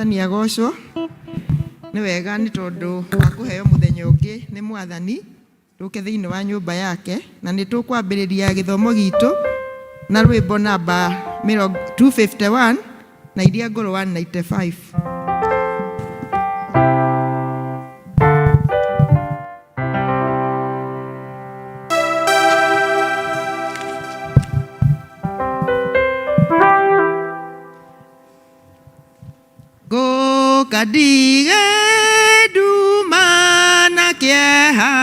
Mwathani agocwo. Nĩ wega nĩ tondũ wa kũheo mũthenya ũngĩ nĩ Mwathani tũke thĩinĩ wa nyũmba yake na nĩ tũkwambĩrĩria gĩthomo gitũ na rwĩmbo namba 251 na iria ngũrũ 195. Ngũka ndige nduma na kĩeha,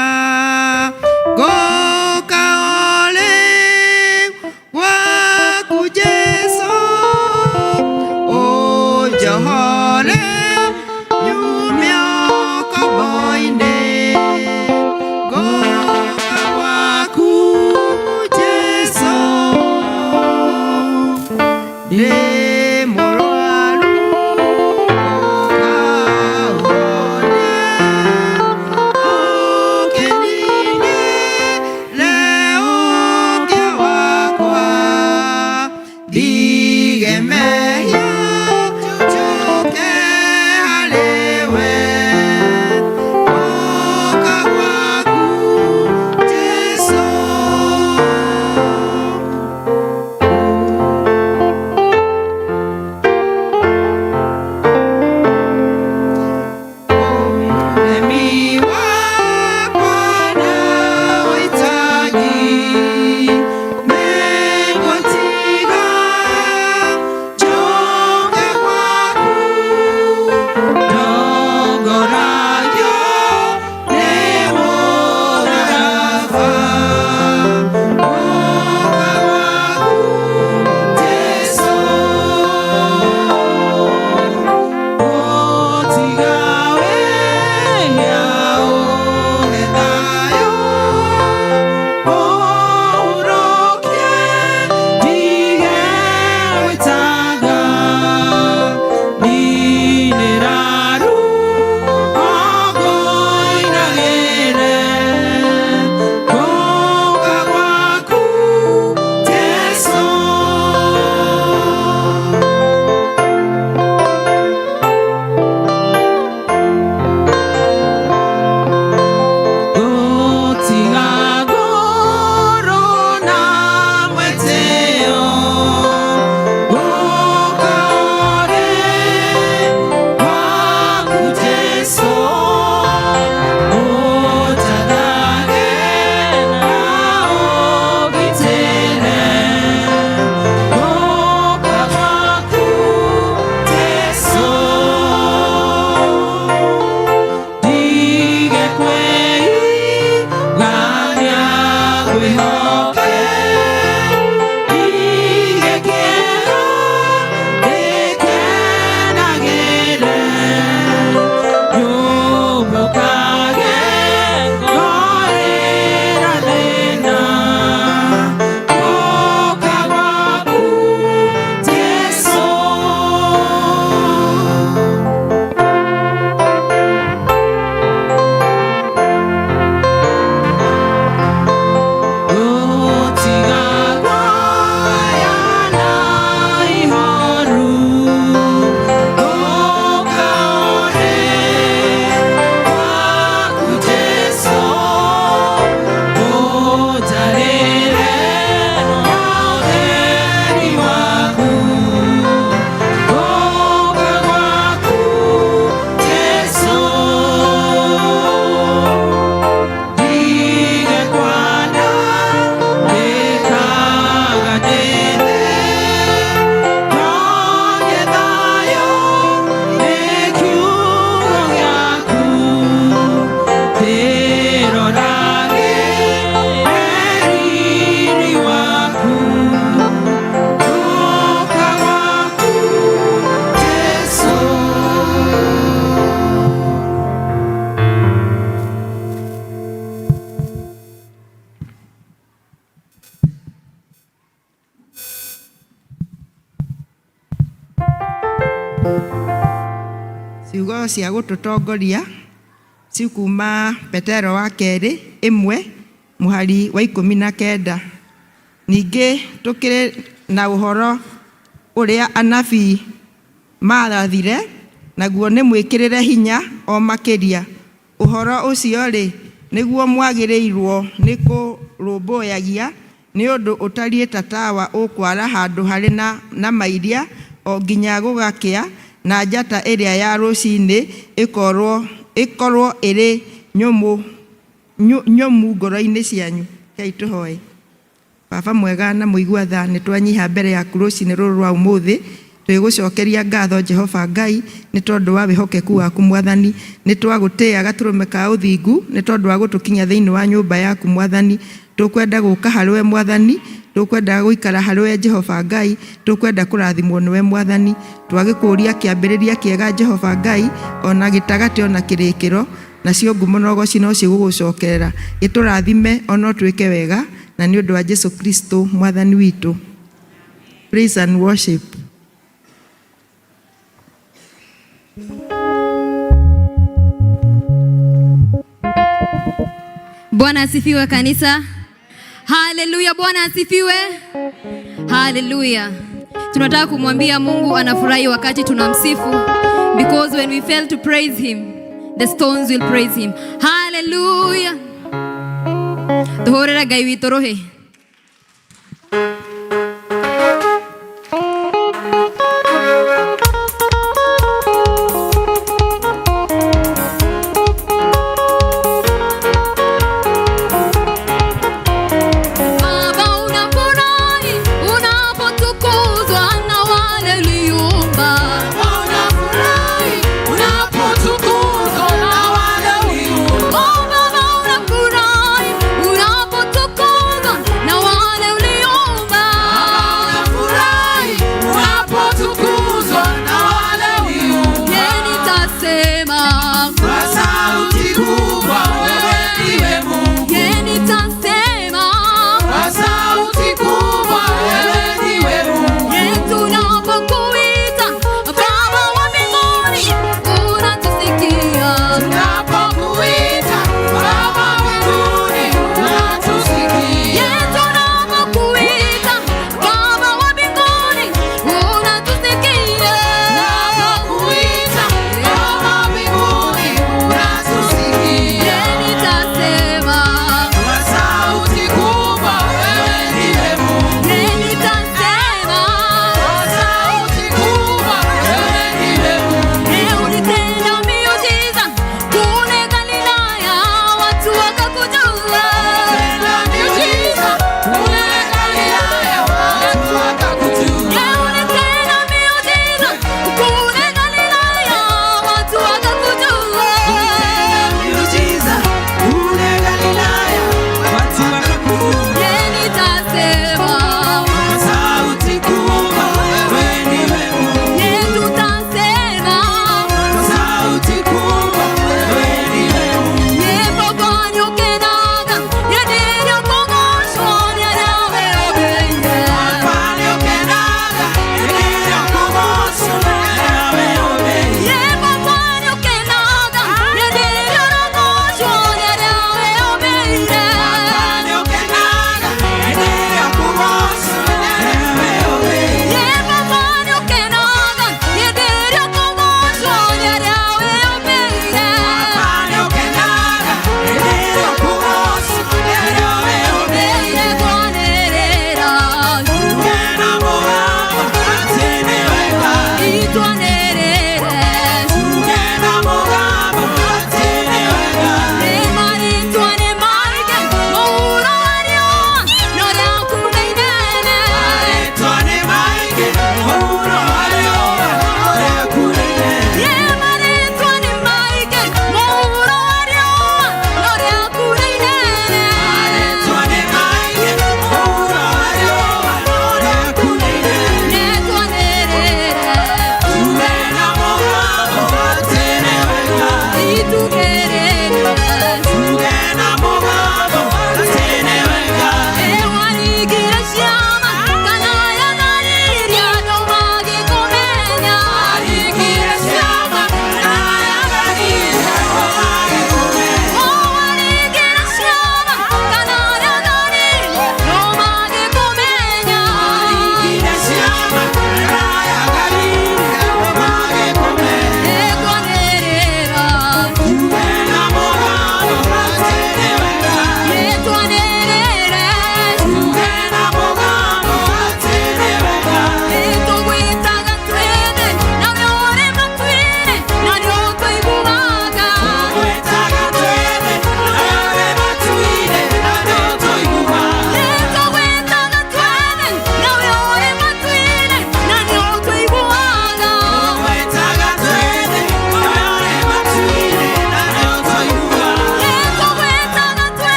ngũka o rĩu gwaku Jesũ, ũnjohore nyume ũkombo-inĩ. Ngũka gwaku Jesũ. Ndĩ mũrwaru ũkaũhone, ũkĩninĩre ũkĩa wakwa, ndige mehia njũke harĩ we, ũka gwaku Jesũ. Ũremi wakwa na ũitangi nĩngũtiga njoke gwaku, ndongoragio nĩ mũtharaba. Ũka gwaku Jesũ. Gũtiga wĩhia ũhe thayũ, ũhurũkie ndige gwĩtanga, ninĩra ruo ngũinagĩre, gũka gwaku Jesũ. Gũtiga ngũrũ na mwĩtĩo, gũka ũrĩ gwaku Jesũ, ũnjathage na ũngitĩre, gũka gwaku Jesũ. Ndige kwĩigania ngwĩhoke, ndige kĩeha ndĩkenagĩre, nyũmbũkage ngorĩra thĩna, gũka gwaku Jesũ. Gũtiga guoya na ihoru, gũka ũrĩ gwaku Jesũ, ũnjarĩre na ũtheri waku, gũka gwaku Jesũ. Ndige kwana ndĩkaga ndĩthĩ, ndonye thayũ nĩ kiugo gĩaku, ndĩrorage riri waku, gũka gwaku Jesũ. Ciugo cia gũtũtongoria cikuma Petero wa kerĩ ĩmwe mũhari wa 19. Ningĩ tũkĩrĩ na ũhoro ũrĩa anabii maarathire Naguo nĩ mwĩkĩrĩre hinya o makĩria. Ũhoro ũcio-rĩ, nĩguo mwagĩrĩirwo nĩ kũrũmbũyagia, nĩ ũndũ ũtariĩ ta tawa ũkwara handũ harĩ na mairia o nginya gũgakĩa, na njata ĩrĩa ya rũcinĩ ĩkorwo ĩrĩ nyũmũ ngoro-inĩ cianyu. Rekei tũhoe. Baba mwega na mũigua tha, nĩ twanyiha mbere yaku rũcinĩ rũrũ rwa ũmũthĩ, twĩgũcokeria ngatho Jehova Ngai nĩ tondũ wa wĩhokeku waku Mwathani. Nĩ twagũtĩĩa gatũrũme ka ũthingu nĩ tondũ wa gũtũkinyia thĩinĩ wa nyũmba yaku Mwathani. Tũkwenda gũka harĩ we Mwathani, tũkwenda gũikara harĩ we Jehova Ngai, tũkwenda kũrathimwo nĩwe Mwathani. Twagĩkũria kĩambĩrĩria kĩega Jehova Ngai, ona gĩtagatĩ ona kĩrĩkĩro, nacio ngumo na ũgoci no cigũgũcokerera. Gĩtũrathime ona ũtwĩke wega, na nĩ ũndũ wa Jesu Kristo Mwathani witũ. Praise and worship. Bwana asifiwe kanisa. Haleluya, Bwana asifiwe. Haleluya. Tunataka kumwambia Mungu anafurahi wakati tunamsifu, because when we fail to praise him, the stones will praise him. Haleluya. Tuhurira Ngai witũ rũhĩ. Baba unafurahi unapotukuzwa na wale uliumba. Unafurahi unapotukuzwa na wale uliumba. Oh Baba unafurahi unapotukuzwa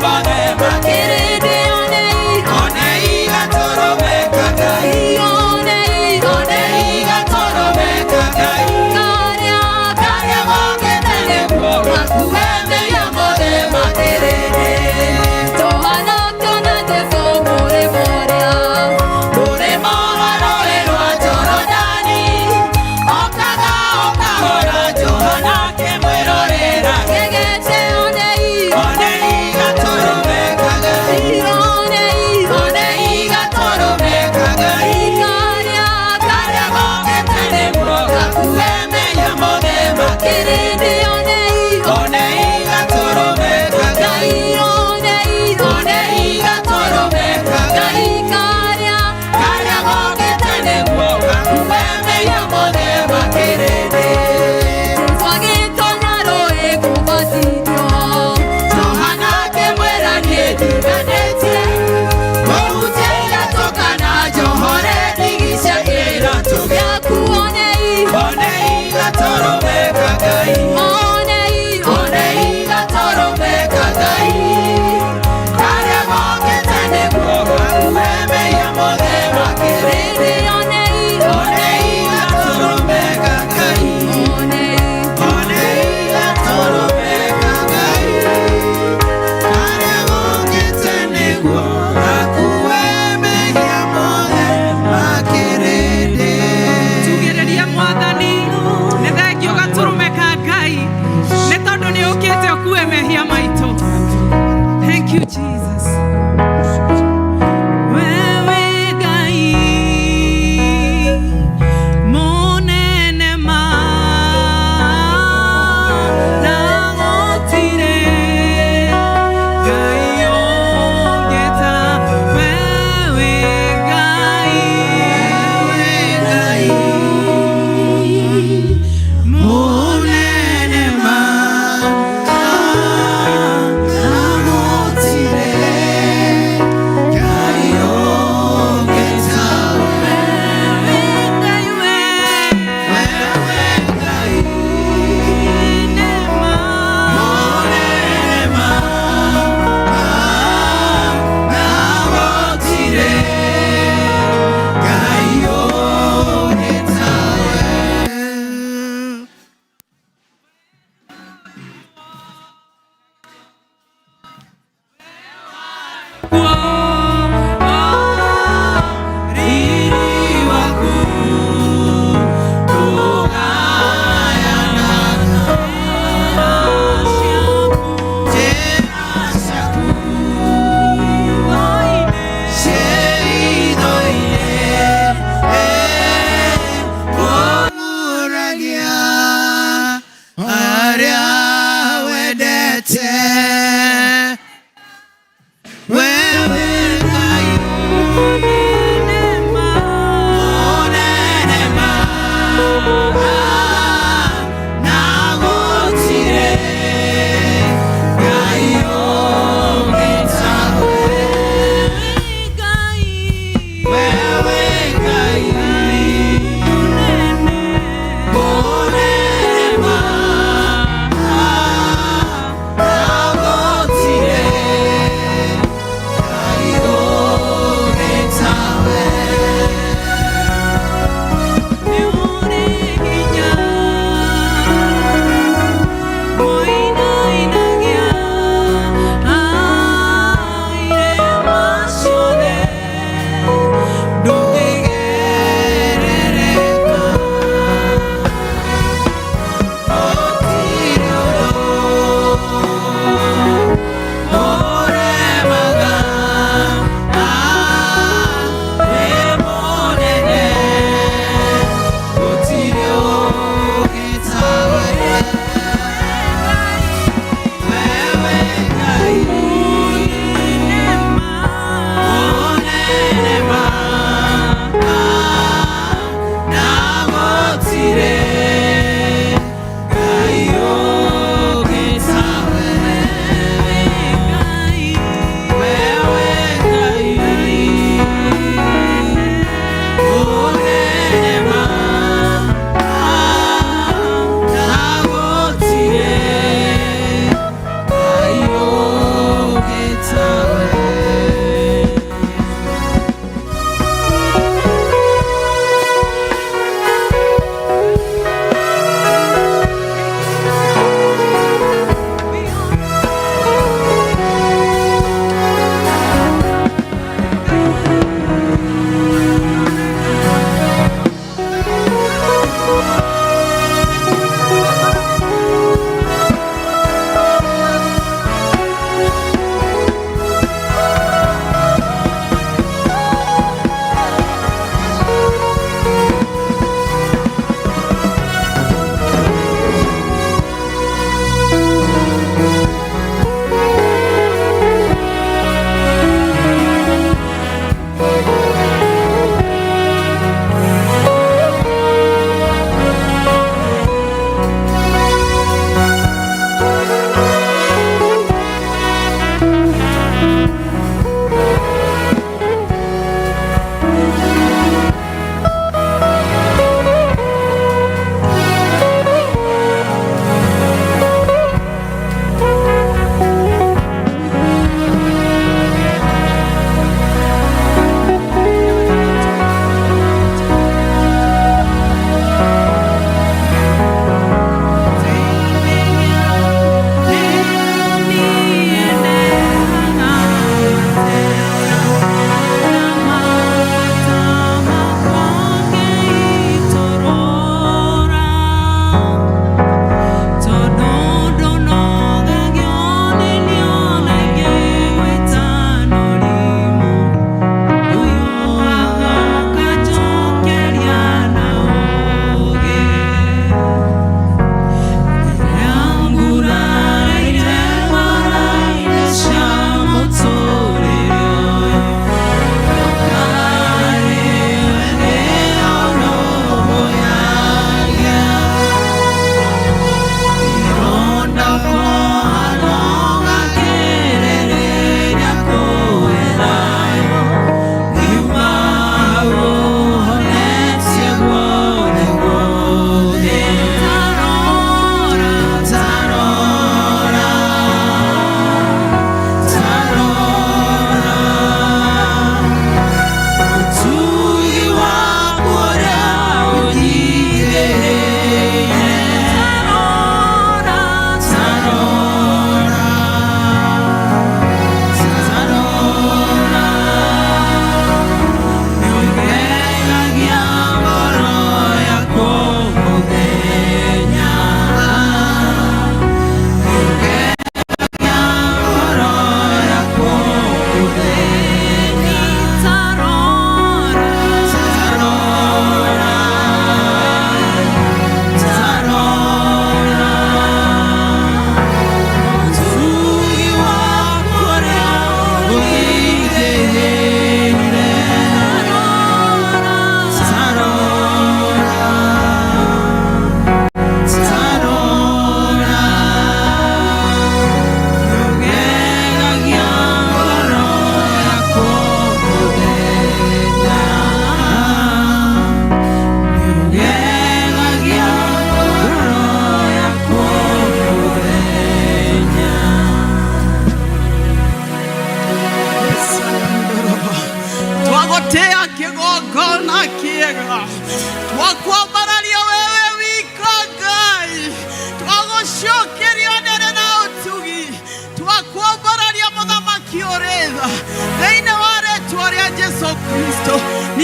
mothe Kĩrĩndĩ onei. Onei gatũrũme ka Ngai. Onei. Onei gatũrũme ka Ngai. Karĩa Karĩa gokĩte nĩguo gakue mehia mothe ma kĩrĩndĩ. Johana akĩona Jesũ mũrĩmo ũrĩa. Mũrĩmo wa rũũĩ rwa Jorodani, okaga o kahora Johana akĩmwĩrorera. Gegete onei. Onei gatũrũme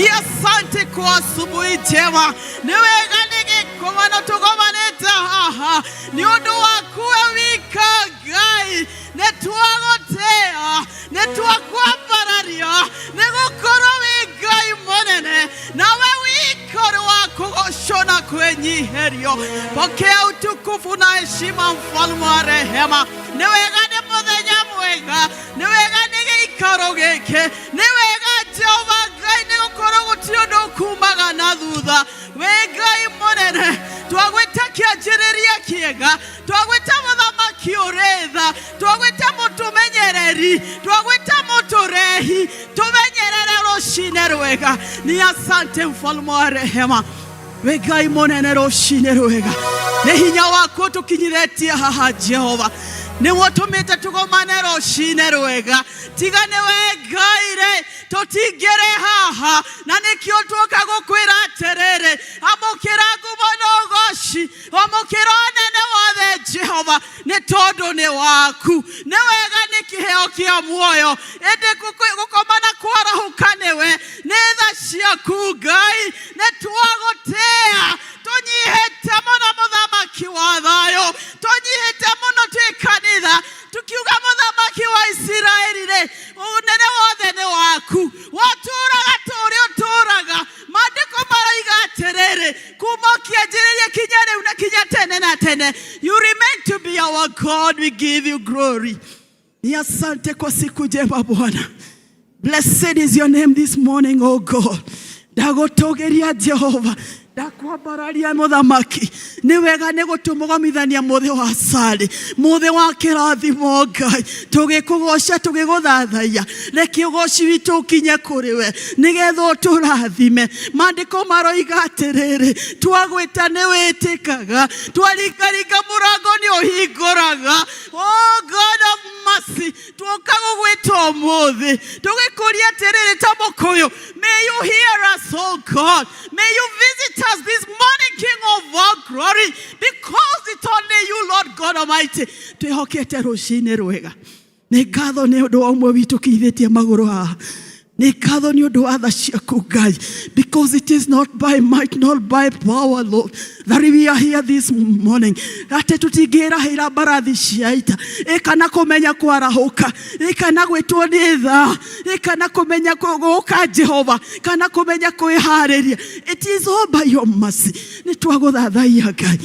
Ni asante kwa asubuhi njema. Nĩ wega nĩ gĩkomano tũgomanĩte haha nĩ ũndũ waku we wika Ngai. Nĩ twagũtĩa, nĩ twakwambararia, nĩ gũkorwo wĩ Ngai mũnene, nawe wika ũrĩ wa kũgocwo na kwĩnyihĩrio. Pokea utukufu na heshima, mfalme wa rehema. Nĩ wega nĩ mũthenya mwega, nĩ wega nĩ gĩikaro gĩkĩ, nĩ wega Jehova Ngai, nĩ gũkorwo gũtirĩ ũndũ ũkumaga na thutha. Wĩ Ngai mũnene, twagwĩta kĩanjĩrĩria kĩega, twagwĩta mũthamaki ũrĩ tha, twagwĩta mũtũmenyereri, twagwĩta mũtũrehi, tũmenyerere rũcinĩ rwega. Ni asante mfalme wa rehema. Wĩ Ngai mũnene, rũcinĩ rwega nĩ hinya waku tũkinyithĩtie haha Jehova, nĩguo tũmĩte tũgomane rũcinĩ rwega. Tiga nĩwe Ngai rĩ, tũtingĩrĩ haha, na nĩkĩo tuoka gũkwĩra atĩrĩrĩ, amũkĩra ngumo na ũgoci, amũkĩra ũnene wothe Jehova, nĩ tondũ nĩ waku. Nĩ wega nĩ kĩheo kĩa muoyo, ĩndĩ gũkomana kwarahũka nĩwe, nĩ tha ciaku Ngai. Nĩ twagũtĩa, tũnyihĩte mũno mũthamaki wa thayũ, tũnyihĩte mũno twĩ kanitha tukiuga mũthamaki wa Isiraeli rĩ, ũnene wothe nĩ waku. Watũraga tũrĩ ũtũraga, maandĩko maroiga atĩrĩrĩ, kuma ũkĩanjĩrĩria kinya rĩu na kinya tene na tene, you remain to be our God. We give you glory. Ni asante kwa siku njema Bwana. Blessed is your name this morning, oh God. Ndagũtũgĩria Jehova, ndakwambararia mũthamaki. Nĩ wega nĩ gũtũmũgomithania mũthĩ wa cari, mũthĩ wa kĩrathimo Ngai, tũgĩkũgoca, tũgĩgũthathaiya. Reke ũgoci witũ ũkinye kũrĩ we nĩgetha ũtũrathime. Maandĩko maroiga atĩrĩrĩ, twagwĩta nĩ wĩtĩkaga, twaringaringa mũrango nĩ ũhingũraga. Oh God of mercy, tuoka gũgwĩta ũmũthĩ tũgĩkũria atĩrĩrĩ ta mũkũyũ, may you hear us, oh God. May you visit us this morning, King of all glory, because it's only you, Lord God Almighty, twĩhokete rũcinĩ rwega. Nĩ ngatho nĩ ũndũ wa ũmwe witũ kinyithĩtie magũrũ haha. Nĩ ngatho nĩ ũndũ wa tha ciaku Ngai, because it is not by might not by power, Lord, that we are here this morning. Atĩ tũtingĩrahĩra mbarathi cia ita, ĩ kana kũmenya kwarahũka, ĩ kana gwĩtwo nĩ thaa, ĩ kana kũmenya gũka Jehova, kana kũmenya kwĩharĩria. It is all by your mercy. Nĩ twagũthathaiya Ngai.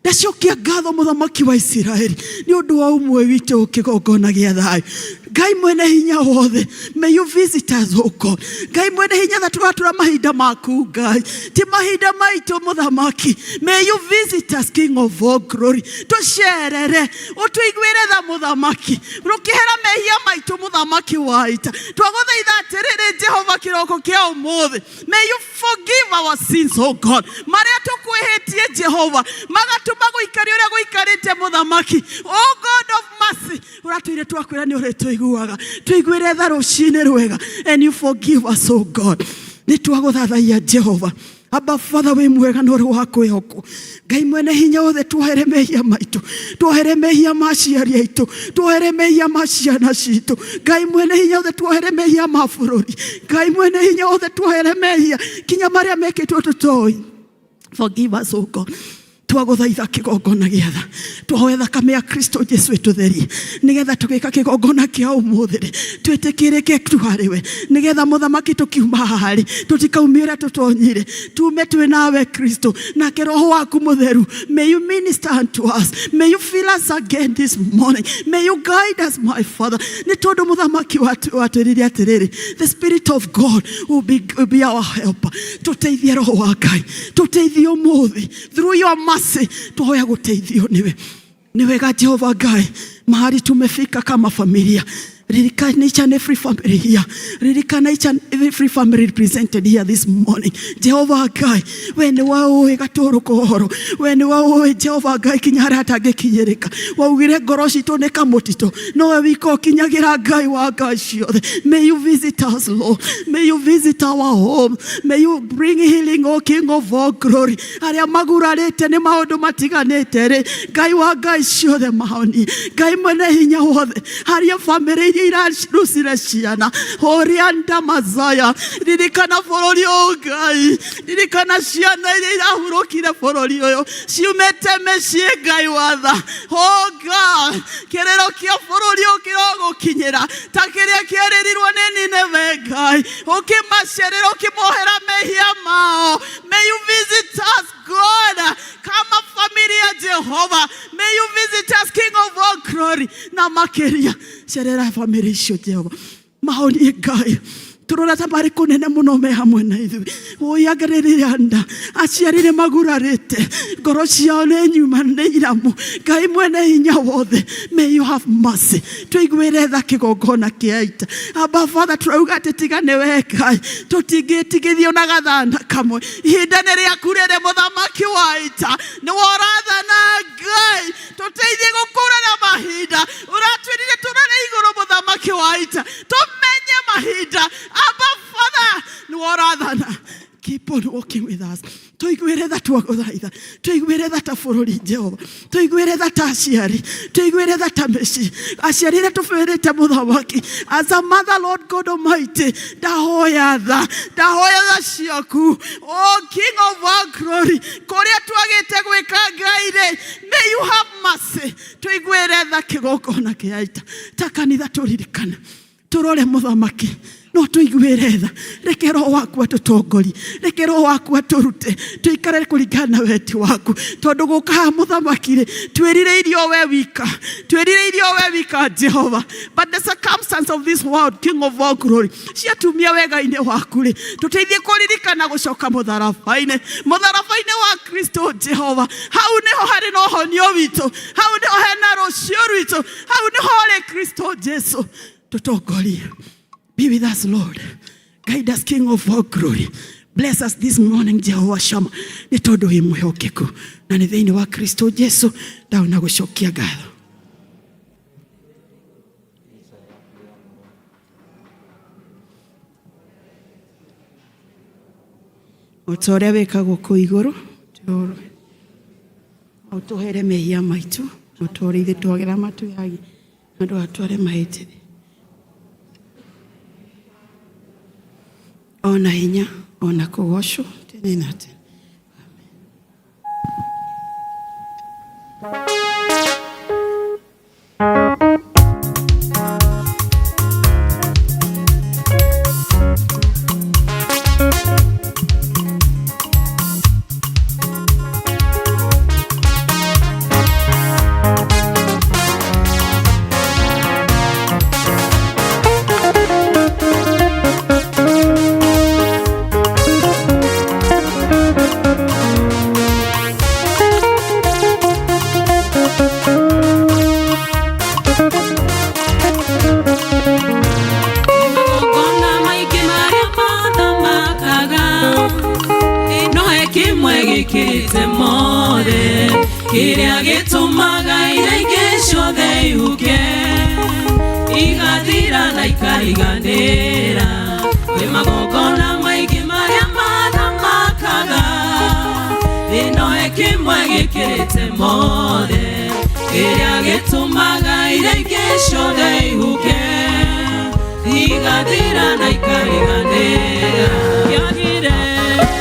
Ndacokia ngatho mũthamaki wa Isiraeli nĩ ũndũ wa ũmwe witũ kĩgongona gĩa thayũ. Ngai mwene hinya wothe, may you visit us, oh God. Ngai mwene hinya tha, tũratura mahinda maku Ngai, ti mahinda maitũ mũthamaki. May you visit us, King of all glory. Tũcerere, ũtũiguĩre tha mũthamaki, rũkĩhera mehia maitũ mũthamaki wa ita. Twagũthaitha atĩrĩrĩ Jehova, kĩroko kĩa ũmũthĩ, may you forgive our sins, oh God, marĩa tũkwĩhĩtie Jehova, magatũma gũikaria ũrĩa gũikarĩte mũthamaki. Oh God of mercy, ũratũire twakwĩra nĩ ũrĩtũiguaga, tũiguĩre tha rũcinĩ rwega and you forgive us, oh God. Nĩ twagũthathaiya Jehova. Abba Father, wĩ mwega na ũrĩ wa kwĩhokwo. Ngai mwene hinya wothe, tuohere mehia maitũ, tuohere mehia ma aciari aitũ, tuohere mehia ma ciana citũ. Ngai mwene hinya wothe, tuohere mehia ma bũrũri. Ngai mwene hinya wothe, tuohere mehia kinya marĩa mekĩtwo tũtoĩ. Forgive us, oh God. Twagũthaitha kĩgongona gĩa tha, twahoya thakame ya Kristo Jesu ĩtũtherie nĩgetha tũgĩka kĩgongona kĩa ũmũthĩ rĩ, twĩtĩkĩrĩke tu harĩ we, nĩgetha mũthamaki tũkiuma haha rĩ, tũtikaumie ũrĩa tũtonyire, tume twĩ nawe Kristo nake roho waku mũtheru. May you minister unto us. May you fill us again this morning. May you guide us, my Father, nĩ tondũ mũthamaki watwĩrire atĩrĩrĩ, the Spirit of God will be our helper. Tũteithie, roho wa Ngai, tũteithie ũmũthĩ. Through your mercy, twahoya gũteithio nĩwe. Nĩ wega Jehova Ngai, mahali tumefika kama familia. Ririkana each and every family here. Ririkana each and every family represented here this morning. Jehova Ngai, we nĩ waũĩ gatũrũ kohoro. We nĩ waũĩ, Jehova Ngai, kinya harĩa hatangĩkinyĩrĩka. Waugire ngoro citũ nĩ kamũtitũ. Nowe wika ũkinyagĩra, Ngai wa Ngai ciothe. May you visit us, Lord. May you visit our home. May you bring healing, O King of all glory. Arĩa magurarĩte nĩ maũndũ matiganĩte rĩ, Ngai wa Ngai ciothe mahonie. Ngai mwene hinya wothe, harĩa bamĩrĩ iria iria irarucire ciana ũrĩa ndamazaya. Ririkana bũrũri ũyũ Ngai, ririkana ciana iria irahurũkire bũrũri ũyũ ciumĩte mĩciĩ Ngai watha. Oh God, kĩrĩro kĩa bũrũri ũyũ kĩrogũkinyĩra ta kĩrĩa kĩarĩrirwo nĩ Nineve Ngai, ũkĩmacerera ũkĩmohera mehia mao. May you visit us God, kama familia Jehova. May you visit us, King of all glory. Na makĩria cerera family icio Jehova, mahonie Ngai, tũrora ta marĩ kũnene mũno me hamwe na ithuĩ. Ũiangarĩrĩra nda aciari nĩ magurarĩte, ngoro ciao nĩ nyuma nĩ iramu. Ngai mwene hinya wothe, may you have mercy, tũiguĩre tha kĩgongona kĩa ita. Abba Father, tũrauga atĩ tiga nĩ we Ngai tũtingĩtigithio na gathana kamwe. Ihinda nĩ rĩaku rĩrĩ, mũthamaki wa ita, nĩwe ũrathana Ngai, tũteithie gũkũrana mahinda. Ũratwĩrire tũrore igũrũ, mũthamaki wa ita, tũmenye mahinda. Abba Father, nĩwe ũrathana. Keep on walking with us. Tũiguĩre tha, twagũthaitha, tũiguĩre tha ta bũrũri Jehova, tũiguĩre tha ta aciari, tũiguĩre tha ta mĩciĩ, aciari arĩa tũbĩrĩte mũthamaki. As a mother, Lord God Almighty, ndahoya tha, ndahoya tha ciaku, O King of all glory. Kũrĩa twagĩte gwĩka Ngai rĩ, may you have mercy, tũiguĩre tha kĩgongona kĩa ita. Ta kanitha tũririkane, tũrore mũthamaki, no tũiguĩre tha. Reke roho waku atũtongorie, reke roho waku atũrute tũikare kũringana na wendi waku, tondũ gũka haha mũthamaki rĩ, twĩrirĩirie o we wika, twĩrirĩirie o we wika Jehova. But the circumstance of this world, King of all glory, ciatumia wega-inĩ waku rĩ, tũteithie kũririkana gũcoka mũtharaba-inĩ, mũtharaba-inĩ wa Kristo Jehova. Hau nĩho harĩ na ũhonio witũ, hau nĩho hena rũciũ rwitũ, hau nĩho harĩ Kristo Jesu. Tũtongorie. Be with us, Lord. Guide us, King of all glory. Bless us this morning, Jehovah Shammah. Nĩ tondũ wĩ mwĩhokeku na nĩ thĩinĩ wa Kristo Jesu ndaona gũcokia ngatho. O ta ũrĩa wĩkagwo kũu igũrũ, ũtũhere mehia maitũ o ta ũrĩa ithuĩ twagĩra matwĩhagia, na ndũgatware mahĩtithio. Ona hinya ona kũgocwo tene na tene. Magongona maingĩ marĩa mathamakaga, no he kĩmwe gĩkĩrĩte mothe, kĩrĩa gĩtũmaga iria ingĩ ciothe ihuke, igathira na ikariganĩra. Kwĩ magongona maingĩ marĩa mathamakaga, no he kĩmwe gĩkĩrĩte mothe, kĩrĩa gĩtũmaga iria ingĩ ciothe ihuke, igathira na ikariganĩra. Kĩagĩre,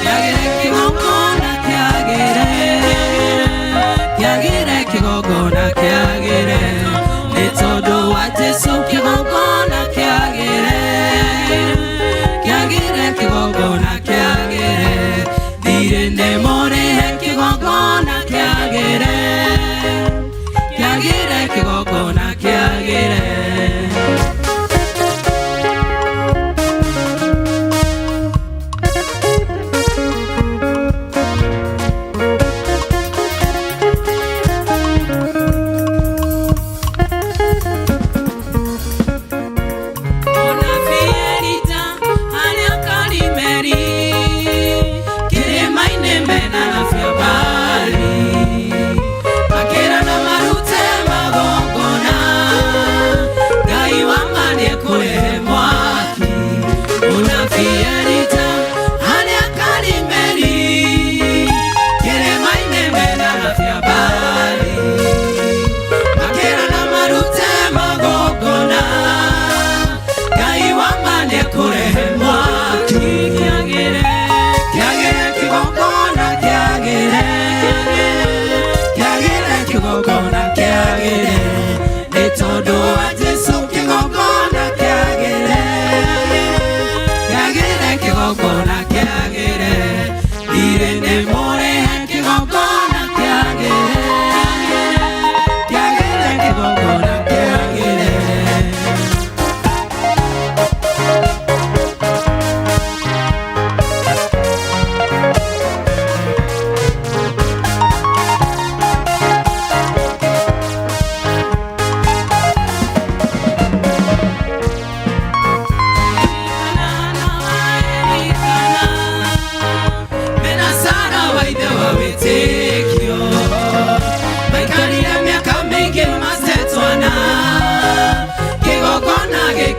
kĩagĩre kĩgongona, kĩagĩre, kĩagĩre kĩgongona, kĩagĩre nĩ tondũ wa Jesu. Kĩgongona kĩagĩre, kĩagĩre kĩgongona, kĩagĩre thirĩ nĩ mũrĩhe. Kĩgongona kĩagĩre, kĩagĩre kĩgongona, kĩagĩre.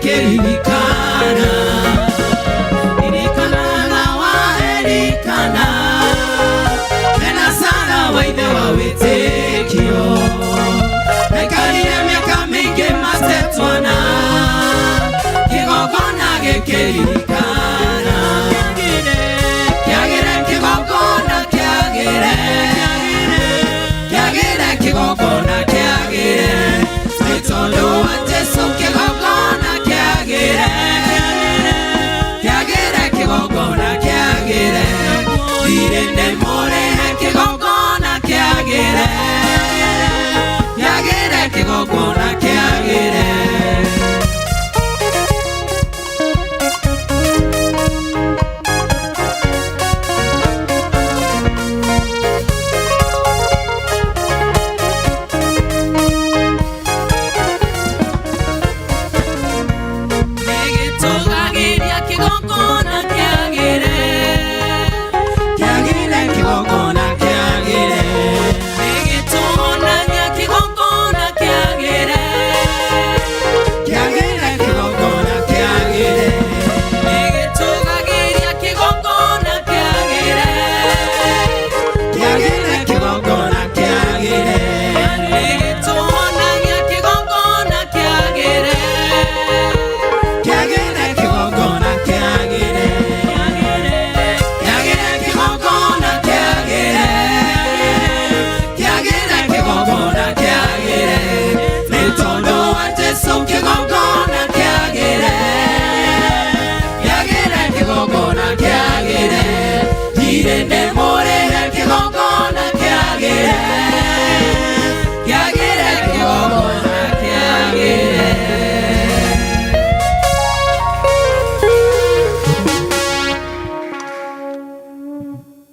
Gĩkĩririkana ririkana na wa Elikana mena Sara wa ithe wa wĩtĩkio maikarire mĩaka mĩingĩ matetwana kĩgongona gĩkĩririkana kĩagĩre kĩgongona kĩagĩre kĩagĩre kĩgongona kĩagĩre nĩ tondũ wa Jesũ kĩgongona kĩagĩre kĩagĩre kĩgongona kĩagĩre thirĩ nĩ mũrĩhe kĩgongona kĩagĩre kĩagĩre kĩgongona kĩagĩre. Nĩgĩtũgagĩria kĩgongona kĩagĩre kĩagĩre kĩgongona kĩagĩre nĩgĩtũhonagia kĩgongona kĩagĩre kĩagĩre kĩgongona kĩagĩre nĩgĩtũgagĩria kĩgongona kĩagĩre kĩagĩre kĩgongona kĩagĩre nĩgĩtũhonagia kĩgongona kĩagĩre kĩagĩre kĩgongona kĩagĩre kĩagĩre kĩgongona kĩagĩre kĩagĩre kĩgongona kĩagĩre nĩ tondũ wa Jesũ kĩgongona kĩagĩre kĩagĩre kĩgongona kĩagĩre thirĩ nĩ mũrĩhe kĩgongona kĩagĩre kĩagĩre kĩgongona kĩagĩre.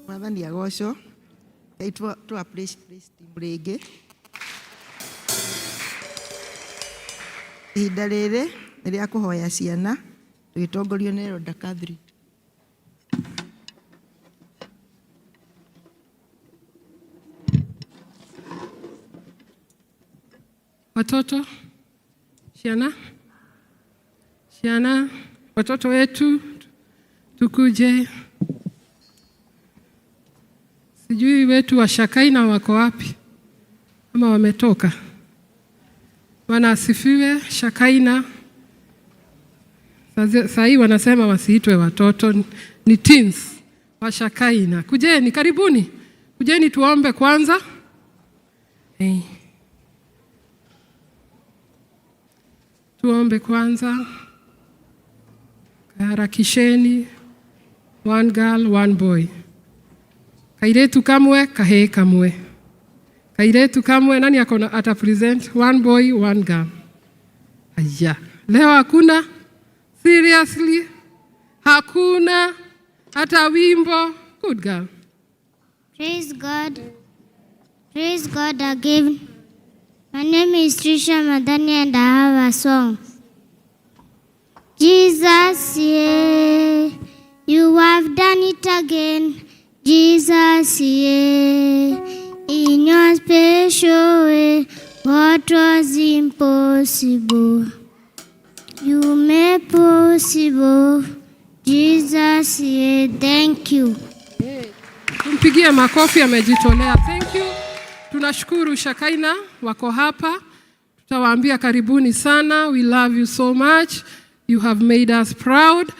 Mwathani agocwo. Ngai twa praise praise team rĩngĩ. Ihinda rĩrĩ nĩ rĩa kũhoya ciana tũgĩtongorio nĩ Elder Catherine. Watoto, ciana, ciana, watoto wetu tukuje. Sijui wetu wa Shakaina wako wapi ama wametoka. Bwana asifiwe. Shakaina saa hii wanasema wasiitwe watoto, ni teens wa Shakaina. Kujeni, karibuni, kujeni tuombe kwanza. Hey. Tuombe kwanza. Harakisheni. One girl, one boy. Kairetu kamwe, kahee kamwe. Kairetu kamwe, nani akona ata present? One boy, one girl. Aya. Leo hakuna? Seriously? Hakuna hata wimbo? Good girl. Praise God. Praise God again. My name is Trisha Madani and I have a song. Jesus, yeah, you have done it again. Jesus, yeah, in your special way, what was impossible, you made possible. Jesus, yeah, thank you. Tumpigie makofi, amejitolea. Thank you. Tunashukuru Shakaina wako hapa. Tutawaambia karibuni sana. We love you so much. You have made us proud.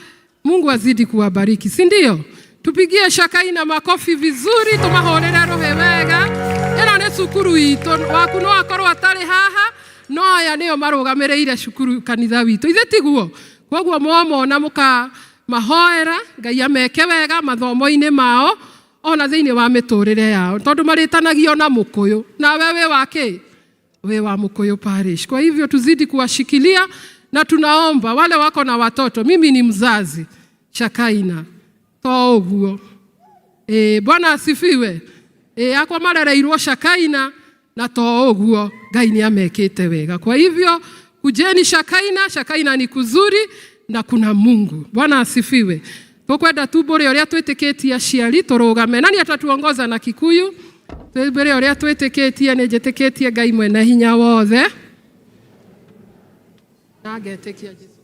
Mungu azidi kuwabariki, si ndio? Tupigie Shakaina makofi vizuri, tumahorere rohe wega. Ĩno nĩ cukuru itũ, waku no akorwo atarĩ haha, no aya nĩo marũgamĩrĩire cukuru kanitha witũ. Ithe tiguo? Koguo mwamona mũka mahoera Ngai ameke wega mathomo-inĩ mao ona thĩinĩ wa mĩtũrĩre yao, tondũ marĩtanagio na mũkũyũ. Nawe wĩ wa kĩ? Wĩ wa Mũkũyũ Parish. Kwa hivyo tuzidi kuwashikilia na tunaomba wale wako na watoto, mimi ni mzazi Shakaina to ũguo. Bwana asifiwe. Akwa marereirwo Shakaina na to ũguo Ngai nĩ amekĩte wega. Kwa hivyo kujeni Shakaina, Shakaina ni kuzuri na kuna Mungu. Bwana asifiwe. Tukwenda tumbũre ũrĩa twĩtĩkĩtie aciari tũrũgame. Nani atatuongoza na Kikuyu? Tumbũre ũrĩa twĩtĩkĩtie. Nĩ njĩtĩkĩtie Ngai mwene hinya wothe na ngetĩkia Jesũ.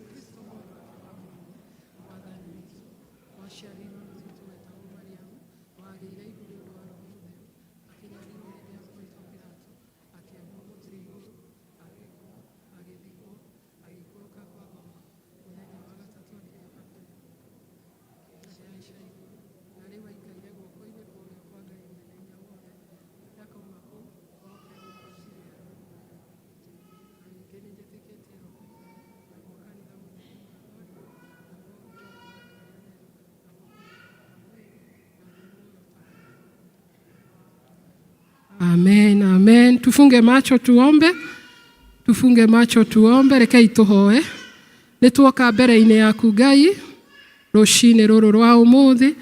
Amen, amen. Tufunge macho tuombe. Tufunge macho tuombe. Rekei tuhoe. Nĩ tuoka mbere-inĩ yaku Ngai rũcinĩ rũrũ rwa ũmũthĩ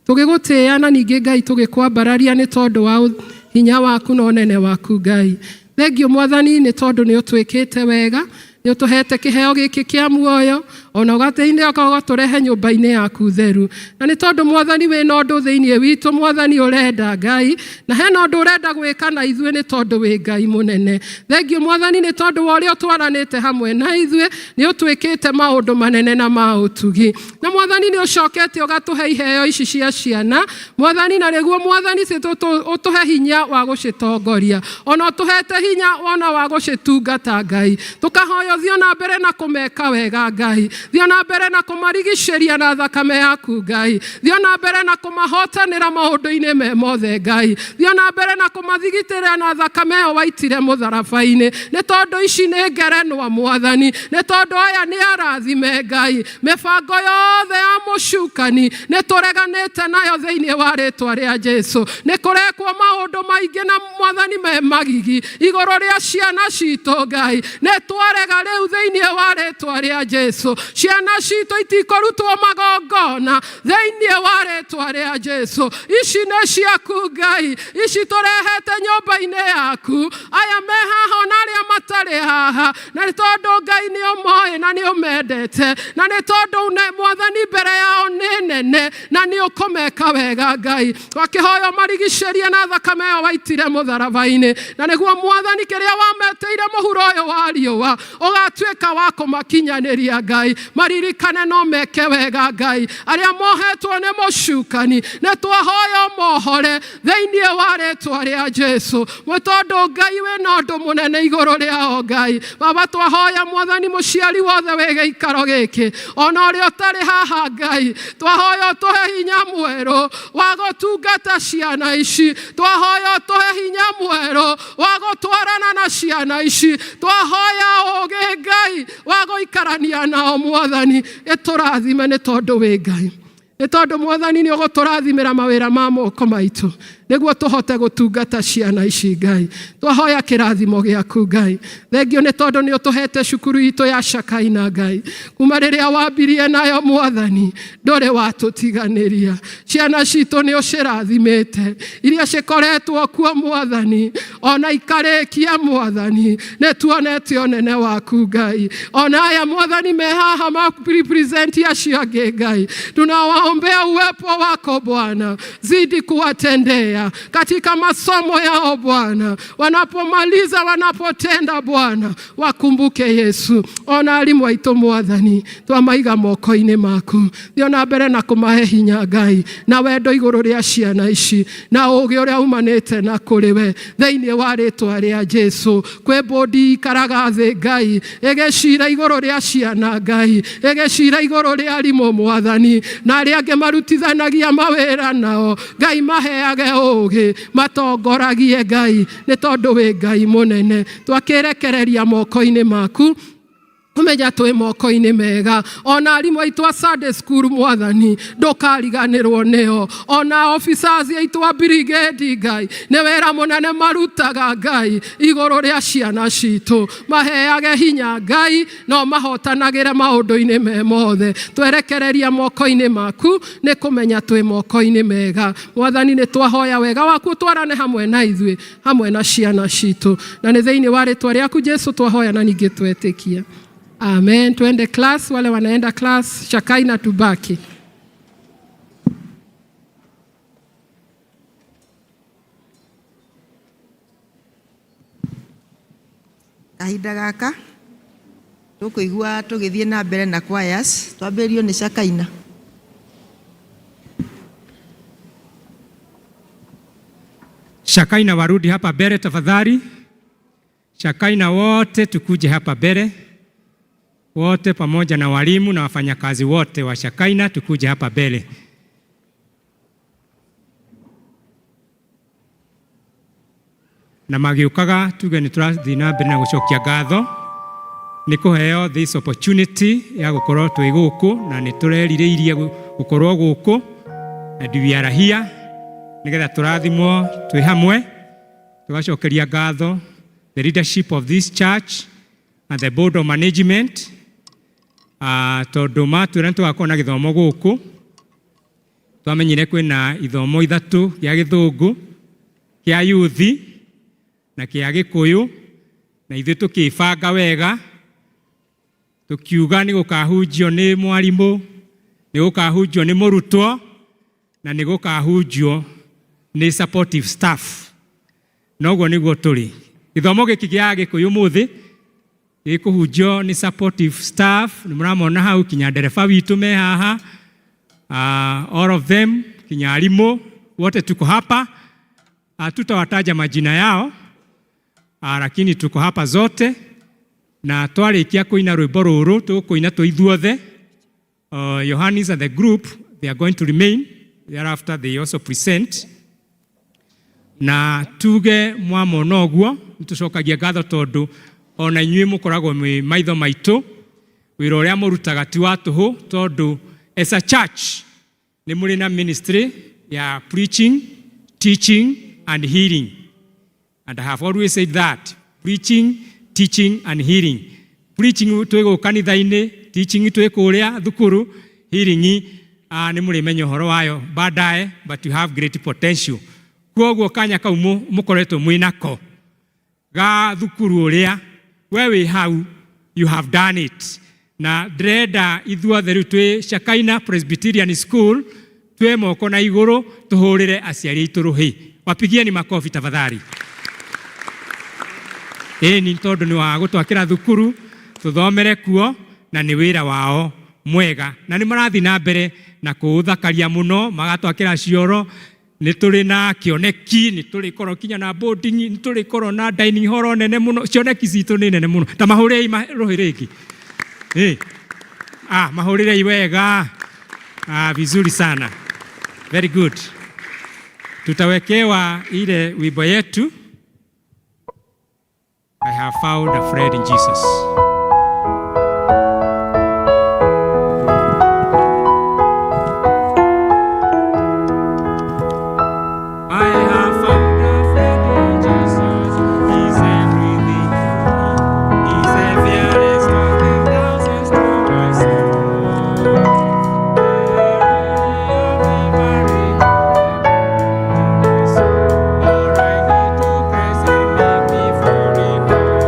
tũgĩgũtĩĩa na ningĩ Ngai tũgĩkwambararia nĩ tondũ wa hinya waku na ũnene waku Ngai. Thengiũ Mwathani nĩ tondũ nĩ ũtwĩkĩte wega, nĩ ũtũhete kĩheo gĩkĩ kĩa muoyo ona ũgateithia ũgatũrehe nyũmba-inĩ yaku theru. Na nĩ tondũ Mwathani wĩna ũndũ thĩinĩ witũ, Mwathani ũrenda Ngai, na hena ũndũ ũrenda gwĩka na ithuĩ nĩ tondũ wĩ Ngai mũnene. Thengiũ Mwathani nĩ tondũ wa ũrĩa ũtwaranĩte hamwe na ithuĩ, nĩ ũtwĩkĩte maũndũ manene na ma ũtugi. Na Mwathani nĩ ũcokete ũgatũhe iheo ici cia ciana, Mwathani, na nĩguo Mwathani ũtũhe hinya wa gũcitongoria, ona ũtũhete hinya ona wa gũcitungata Ngai. Tũkahoya ũthiĩ na mbere na kũmeka wega Ngai, thiĩ na mbere na kũmarigicĩria na thakame yaku Ngai, thiĩ na mbere na kũmahotanĩra maũndũ-inĩ me mothe Ngai, thiĩ na mbere na kũmathigitĩra na thakame ĩyo waitire mũtharaba-inĩ, nĩ tondũ ici nĩ ngerenwa Mwathani, nĩ tondũ aya nĩ arathime Ngai. Mĩbango yothe ya mũcukani nĩ tũreganĩte nayo thĩinĩ wa rĩtwa rĩa Jesu. Nĩ kũrekwo maũndũ maingĩ na Mwathani me magigi igũrũ rĩa ciana citũ Ngai, nĩ twarega rĩu thĩinĩ wa rĩtwa rĩa Jesu. Ciana citũ itikũrutwo magongona thĩinĩ wa rĩtwa rĩa Jesu. Ici nĩ ciaku Ngai, ici tũrehete nyũmba-inĩ yaku, aya me haha ona arĩa matarĩ haha, na nĩ tondũ Ngai nĩ ũmoĩ na nĩ ũmendete, na nĩ tondũ Mwathani mbere yao nĩ nene na nĩ ũkũmeka wega Ngai. Twakĩhoya ũmarigicĩrie na thakame ĩyo waitire mũtharaba-inĩ, na nĩguo Mwathani kĩrĩa wametĩire mũhuro ũyũ wa riũa ũgatuĩka wa kũmakinyanĩria Ngai. Maririkane no meke wega Ngai. Arĩa mohetwo nĩ mũcukani nĩ twahoya ũmohore thĩinĩ wa rĩtwa rĩa Jesu, nĩ tondũ Ngai wĩna ũndũ mũnene igũrũ rĩao Ngai. Baba, twahoya Mwathani mũciari wothe wĩ gĩikaro gĩkĩ ona ũrĩa ũtarĩ haha Ngai, twahoya ũtũhe hinya mwerũ wa gũtungata ciana ici, twahoya ũtũhe hinya mwerũ wa gũtwarana na ciana ici, twahoya ũũgĩ Ngai wa gũikarania nao Mwathani. Ĩtũrathime nĩ tondũ wĩ Ngai, nĩ tondũ Mwathani nĩ ũgũtũrathimĩra mawĩra ma moko maitũ nĩguo tũhote gũtungata ciana ici Ngai. Twahoya kĩrathimo gĩaku Ngai. Thengio nĩ tondũ nĩ ũtũhete cukuru itũ ya Shakaina Ngai, kuma rĩrĩa wambirie nayo Mwathani ndũrĩ watũtiganĩria. Ciana citũ nĩ ũcirathimĩte, iria cikoretwo kuo Mwathani ona ikarĩkia Mwathani, nĩ tuonete ũnene waku Ngai. Ona aya Mwathani me haha ma represent acio angĩ Ngai, tunawaombea uwepo wako Bwana, zidi kuwatendea katika masomo yao Bwana, wanapomaliza wanapotenda Bwana, wakumbuke Yesu. Ona arimũ aitũ Mwathani, twamaiga moko-inĩ maku, thiĩ na mbere na kũmahe hinya Ngai na wendo igũrũ rĩa ciana ici na ũũgĩ ũrĩa umanĩte na kũrĩ we thĩinĩ wa rĩtwa rĩa Jesu. Kwĩ bũndi ikaraga thĩ Ngai ĩgĩcira igũrũ rĩa ciana Ngai, ĩgĩcira igũrũ rĩa arimũ Mwathani, na arĩa angĩ marutithanagia mawĩra nao Ngai, maheage ũũgĩ, matongoragie Ngai, nĩ tondũ wĩ Ngai mũnene. Twakĩrekereria moko-inĩ maku, ũmenya twĩ moko-inĩ mega. Ona arimũ aitũ a Sunday school Mwathani ndũkariganĩrwo nĩo, ona officers aitũ a brigade Ngai, nĩ wĩra mũnene marutaga Ngai igũrũ rĩa ciana citũ. Maheage hinya Ngai no mahotanagĩre maũndũ-inĩ me mothe. Twerekereria moko-inĩ maku nĩ kũmenya twĩ moko-inĩ mega Mwathani. Nĩ twahoya wega waku ũtwarane hamwe na ithuĩ hamwe na ciana citũ, na nĩ thĩinĩ wa rĩtwa rĩaku Jesu twahoya na ningĩ twetĩkia, amen. Twende class, wale wanaenda class Shakaina tubaki. Kahinda gaka tũkũigua tũgĩthiĩ na mbere na choirs, twambĩrĩrio nĩ Shakaina. Shakaina warudi hapa mbele tafadhali. Shakaina wote tukuje hapa mbele, wote pamoja na walimu na wafanyakazi wote wa Shakaina tukuje hapa mbele. Na magiũkaga tuge nĩ tũrathiĩ na mbere na gũcokia ngatho nĩ kũheo this opportunity ya gũkorwo twĩ gũkũ, na nĩ tũrerirĩirie gũkorwo gũkũ, and we are here nĩgetha tũrathimwo twĩ hamwe. Tũgacokeria ngatho the leadership of this church and the board of management, tondũ matwĩra nĩ tũgakorwo na gĩthomo gũkũ, twamenyire kwĩna ithomo ithatũ, gĩa gĩthũngũ, kĩa yuthi na kĩa gĩkũyũ, na ithuĩ tũkĩbanga wega tũkiuga nĩ gũkahunjio nĩ mwarimũ, nĩ gũkahunjio nĩ mũrutwo na nĩ gũkahunjio nĩ supportive staff. Noguo nĩguo tũrĩ. Gĩthomo gĩkĩ gĩa gĩkũyũ mũthĩ gĩkũhunjio nĩ supportive staff, nĩ mũramona hau kinya ndereba witũ me haha, all of them, kinya arimũ wote tuko hapa. Tutawataja majina yao, lakini tuko hapa zote, na twarĩkia kũina rwĩmbo rũrũ tũkũina twĩ ithuothe. Yohanis and the group, they are going to remain thereafter, they also present na tuge mwamona ũguo. Nĩtũcokagia ngatho tondũ ona inyuĩ mũkoragwo mwĩ maitho maitũ. Wĩra ũrĩa mũrutaga ti wa tũhũ, tondũ as a church nĩ mũrĩ na ministry ya preaching, teaching and healing, and I have always said that preaching, teaching and healing. Preaching twĩ gũkũ kanitha-inĩ, teaching twĩ kũrĩa thukuru, healing nĩ mũrĩmenya ũhoro wayo baadaye, but you have great potential. Kwoguo kanya kau mũkoretwo mwĩ nako ga thukuru ũrĩa we wĩ hau, you have done it, na ndĩrenda ithuothe rĩu twĩ Shakaina Presbyterian School twĩ moko na igũrũ tũhũrĩre aciari aitũ rũhĩ. Wapigieni makofi tafadhali. Ĩni, tondũ nĩ wa gũtwakĩra thukuru tũthomere kuo, na nĩ wĩra wao mwega, na nĩ marathiĩ na mbere na kũũthakaria mũno, magatwakĩra cioro. Nĩ tũrĩ na kĩoneki, nĩ tũrĩkorwo kinya na boarding, nĩ tũrĩkorwo na dining hall nene mũno. Cioneki citũ nĩ nene mũno. Ta mahũrĩrei rũhĩ rĩngĩ. Mahũrĩrei wega. Vizuri sana, very good. Tutawekewa ile wimbo yetu, I have found a friend in Jesus. I have found a friend in Jesus. He's everything to me. He's the fairest of the thousands to my soul. Lily of the valley, my soul. All I need to Christ and make me fully known.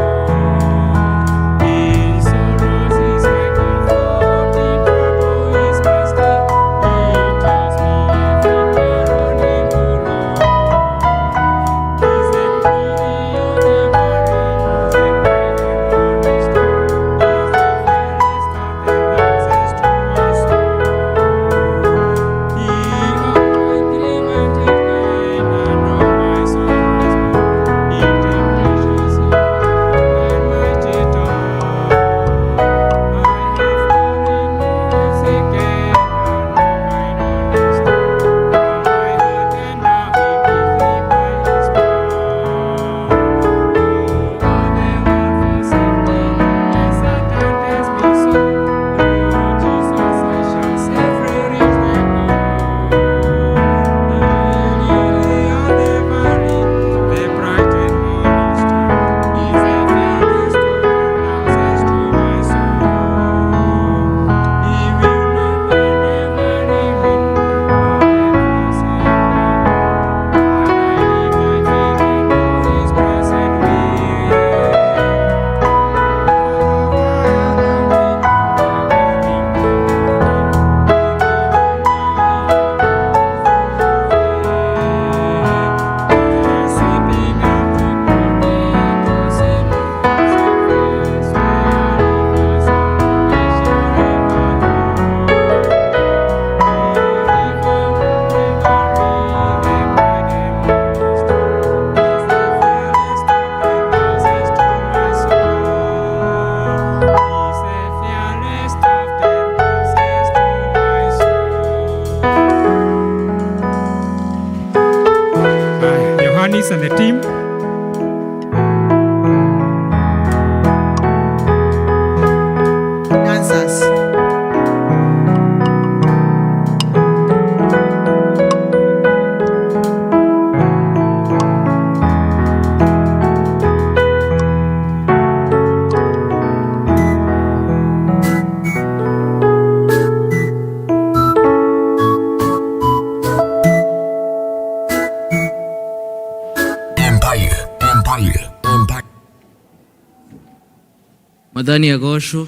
Mwathani agocwo.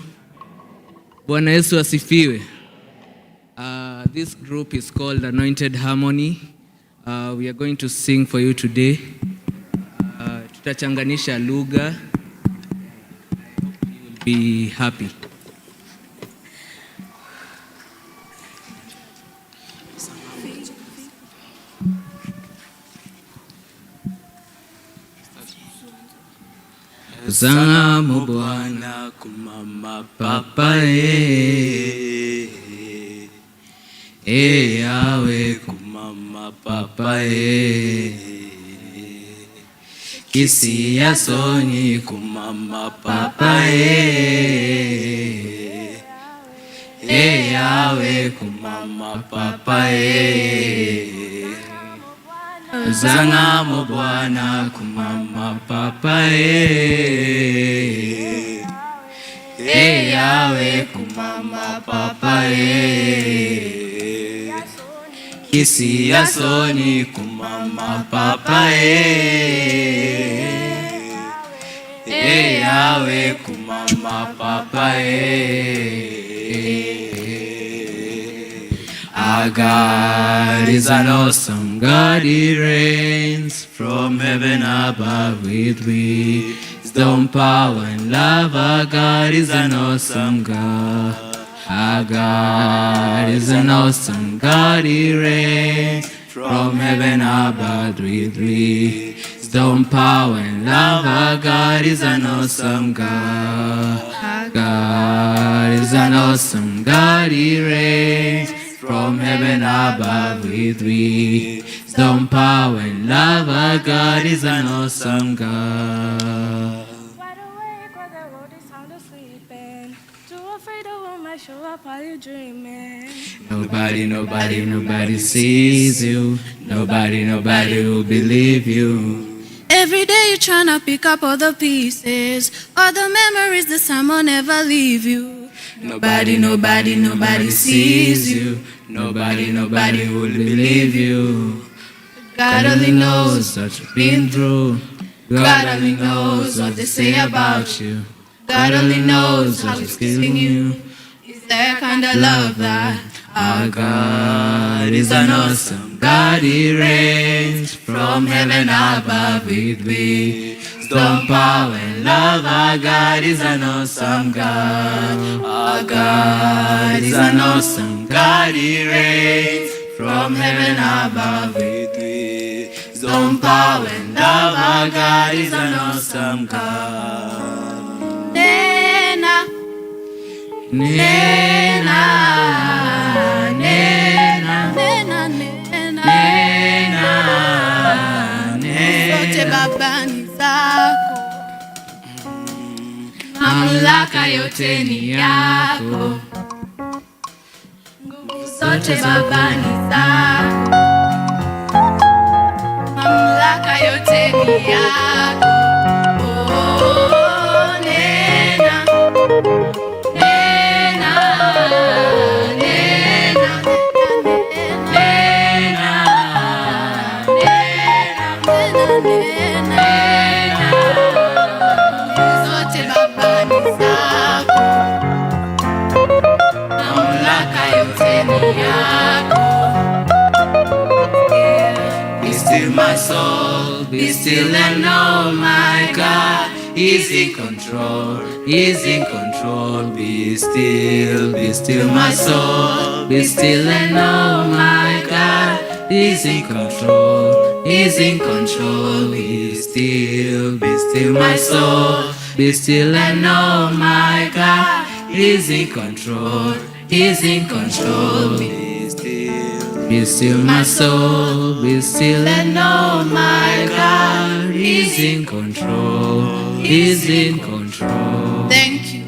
Bwana Yesu asifiwe. This group is called Anointed Harmony. We are going to sing for you today. Tutachanganisha lugha. I hope you will be happy. Zamu Bwana kumama papa e e yawe kumama papa e kisi soni kumama papa e e yawe kumama papa e Zangamo Bwana kumama papa e e yawe kumama papa e kisi ya soni kumama papa e e yawe kumama papa e. Our God is an awesome God, He reigns from heaven above with wisdom, power, and love. Our God is an awesome God. Our God is an awesome God, He reigns from heaven above with wisdom, power, and love. Our God is an awesome God. God is an awesome God, He reigns from heaven above with wisdom, power, and love. Our God is an awesome God. Wide awake while the world is sound asleep and too afraid of what might show up while you're dreaming. Nobody, nobody, nobody sees you. Nobody, nobody will believe you. Every day you're trying to pick up all the pieces, all the memories this time will never leave you. Nobody, nobody, nobody sees you. Nobody, nobody will believe you. God only knows what you've been through. God only knows what they say about you. God only knows what is killing you. Is there a kind of love that Our God is an awesome God. He reigns from heaven above with wisdom, power, and love. Our God is an awesome God. Our God is an awesome God. He reigns from heaven above with wisdom, power, and love. Our God is an awesome God. Nena, Nena, nena, nena, nena, nena, zote nena. Baba ni zako, Mamlaka yote ni yako, nguvu zote Baba ni zako, mamlaka yote ni yako. Oh, nena, nena, nena, nena, nena, nena, zote Baba ni zako, mamlaka yote ni yako. Be still my soul, be still and know my God is in control, is in control. Be still my soul, be still and know my God is in control, is in control. Be still my soul, be still and know my God is in control, is in control. Be still my soul, be still and know my God is in control, is in control. Thank you.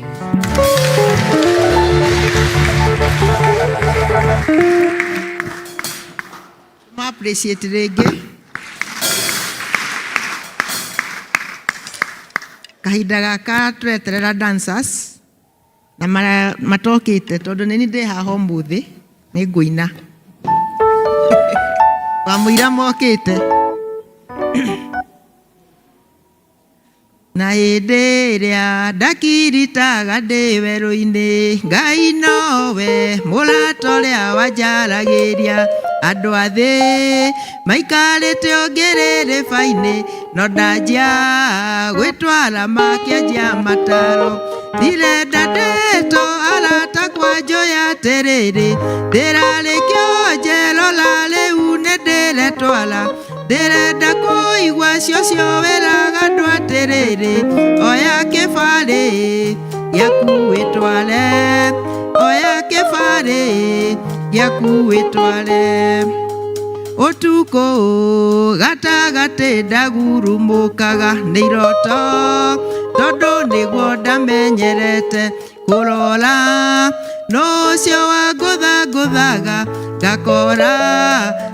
Ma appreciate rĩngĩ kahinda gaka tũreterera dancers na matokĩte tondũ nĩ niĩ ndĩ haha ũmũthĩ nĩ ngũina wamũira mokĩte. Na hĩndĩ ĩrĩa ndakiritaga ndĩ werũ-inĩ, Ngai nowe mũrata ũrĩa wanjaragĩria. Andũ a thĩ maikarĩte o ngĩrĩrĩba-inĩ, no ndanjia gwĩtwara makĩanjia mataro. Ndirenda ndeto arata kwa njoya atĩrĩrĩ, ndĩrarĩkio njerora rĩu nĩndĩretwara. Ndĩrenda kũigua cũcũ wĩraga andũ atĩrĩrĩ, oya kĩbarĩ gĩaku wĩtware, oya kĩbarĩ gĩaku wĩtware. Ũtukũ gatagatĩ ndagurumũkaga nĩ iroto, tondũ nĩguo ndamenyerete kũrora. No ũcio wangũthangũthaga ngakora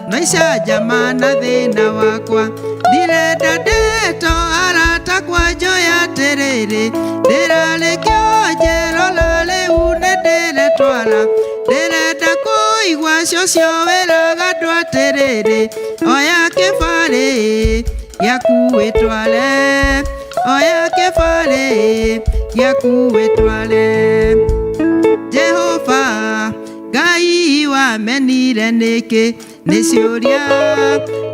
no icanjama na thĩna wakwa. Ndirenda ndeto arata kwa njoya atĩrĩrĩ, ndĩrarĩkio njerora rĩu nĩndĩretwara. Ndĩrenda kũigua cũcũ wĩraga andũ atĩrĩrĩ, oya kĩbarĩ gĩaku wĩtware, oya kĩbarĩ gĩaku wĩtware. Jehova Ngai wamenire nĩkĩ? Nĩ ciũria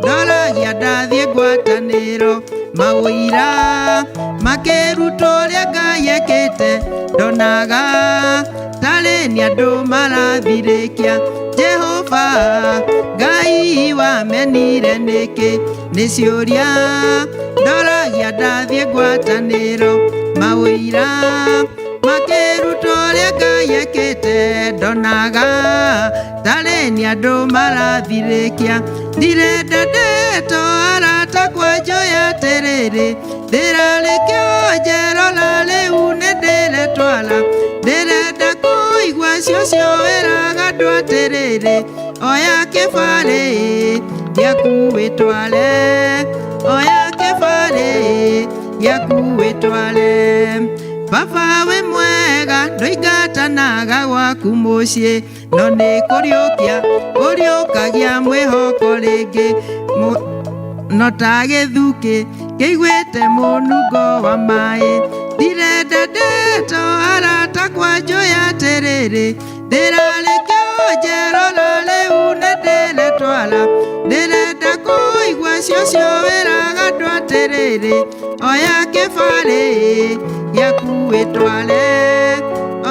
ndoragia ndathiĩ ngwatanĩro. Maũira makĩrutwo ũrĩa Ngai ekĩte, ndonaga tarĩ nĩ andũ marathirĩkia. Jehova Ngai wamenire nĩkĩ? Nĩ ciũria ndoragia ndathiĩ ngwatanĩro. Maũira makĩrutwo ũrĩa Ngai ekĩte, ndonaga tarĩ nĩ andũ marathirĩkia. Ndirenda ndeto arata kwa njoya atĩrĩrĩ, ndĩrarĩkio njerora rĩu nĩndĩretwara. Ndĩrenda kũigua cũcũ wĩraga andũ atĩrĩrĩ, oya kĩbarĩ gĩaku wĩtware, oya kĩbarĩ gĩaku wĩtware. Baba wĩ mwega ndũingatanaga gwaku mũciĩ, no nĩ kũriũkia ũriũkagia mwĩhoko rĩngĩ. No ta gĩthukĩ kĩiguĩte mũnungo wa maĩ. Ndirenda ndeto arata kwa njoya atĩrĩrĩ, ndĩrarĩkio njerora rĩu nĩndĩretwara. Ndĩrenda kũigua cũcũ wĩraga andũ atĩrĩrĩ, oya kĩbarĩ gĩaku wĩtware,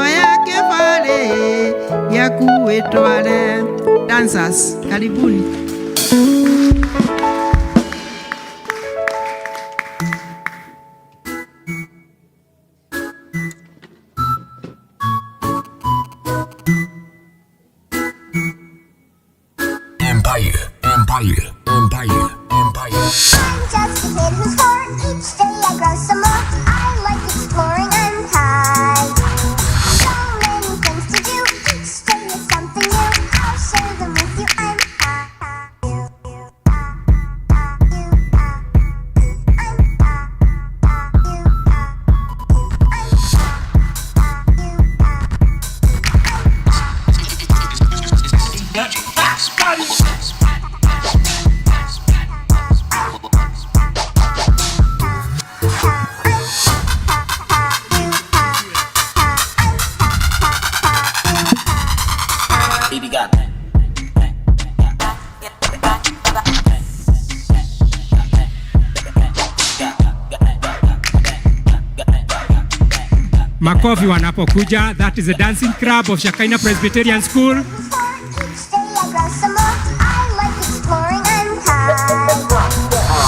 oya kĩbarĩ gĩaku wĩtware. Dancers, karibuni. Empire, Empire, Empire, Empire. I'm just a kid who's four. Each day I grow some more. I like exploring and high. So many things to do. Each day is something new. I'll share them with you. I'm Baby got Makofi wanapokuja. That is the dancing club of Shekinah Presbyterian School. Each day I grow some more. I like exploring and high.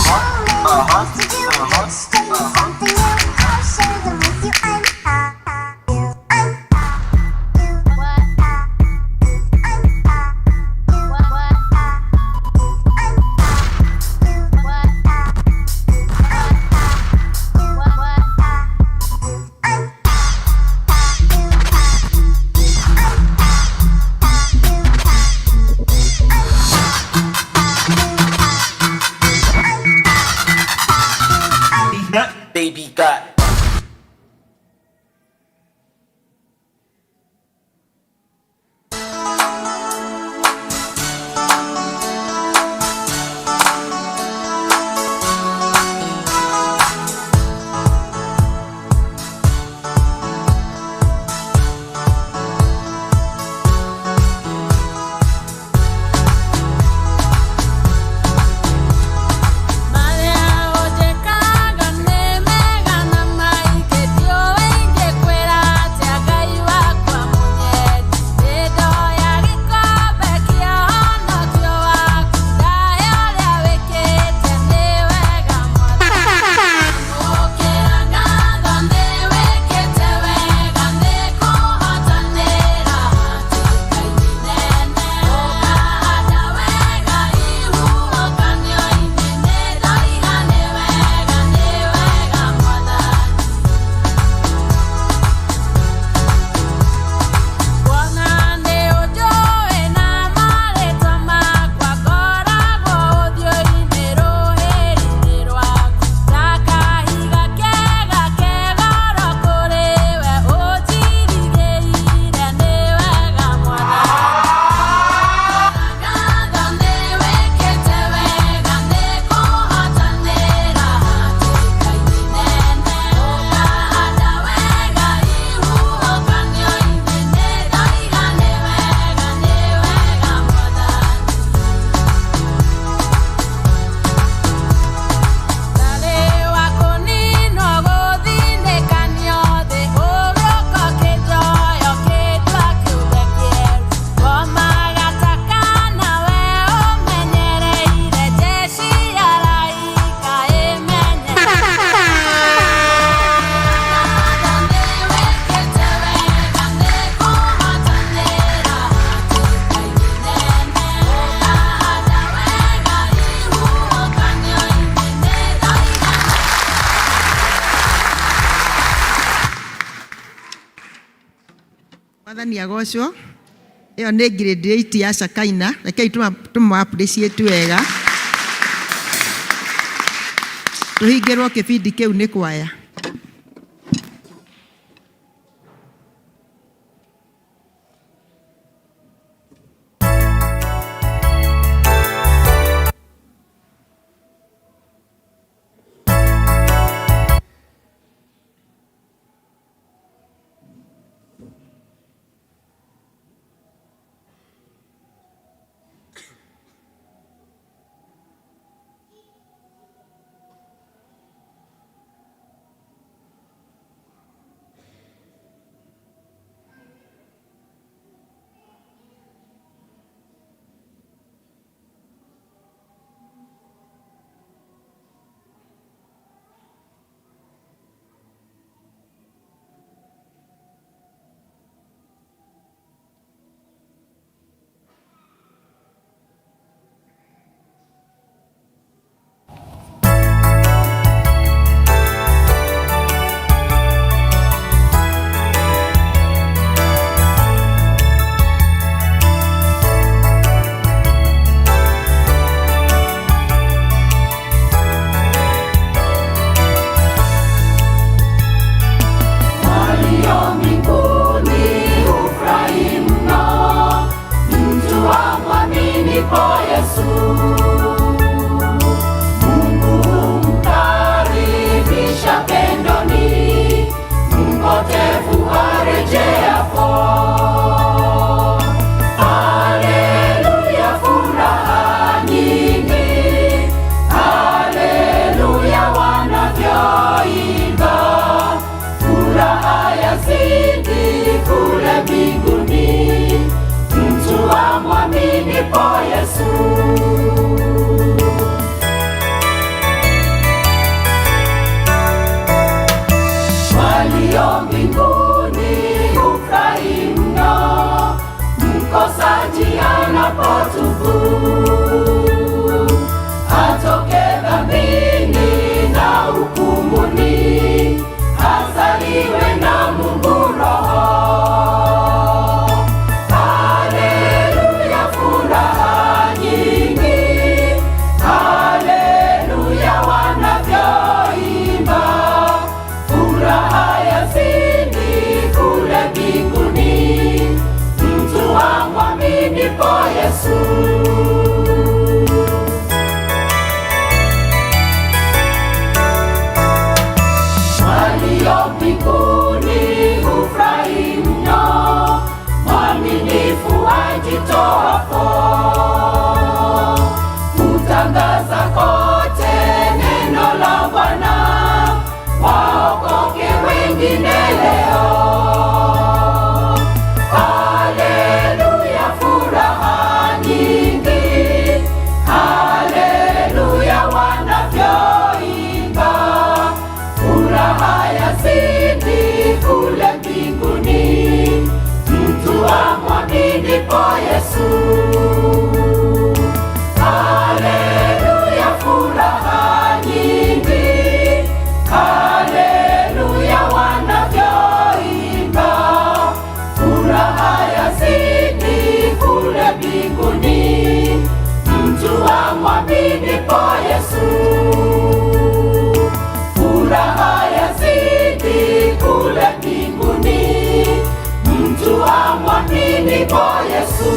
So many things to do. Each day is something new. I'll share them with you. I'm Baby got Mwathani agocwo. Ĩyo nĩ grade 8 ya Shakaina. Rekei tũmũ appreciate wega. Tũhingĩrwo kĩbindi kĩu nĩ kwaya. Walio mbinguni hufurahi mno, mtu amwaminipo Yesu. Mungu humkaribisha pendoni, mpotevu arejeapo. Haleluya, furaha nyingi, haleluya wanavyoimba furaha yazidi kule mbinguni, mtu amwaminipo Yesu. Walio mbinguni hufurahi mno, mkosaji anapotubu atoke dhambini na hukumuni, azaliwe na Mungu Roho. Haleluya, furaha nyingi, haleluya wanavyoimba, furaha yazidi kule mbinguni, mtu amwaminipo Yesu. Walio mbinguni hufurahi mno, mwaminifu ajitoapo kutangaza kote neno la Bwana, waokoke wengine leo. Haleluya, furaha nyingi, haleluya wanavyoimba furaha yazidi kule mbinguni, mtu amwaminipo Yesu. Haleluya, furaha nyingi, haleluya wanavyoimba, furaha yazidi kule mbinguni, mtu amwaminipo Yesu furaha yazidi kule mbinguni, mtu amwaminipo Yesu.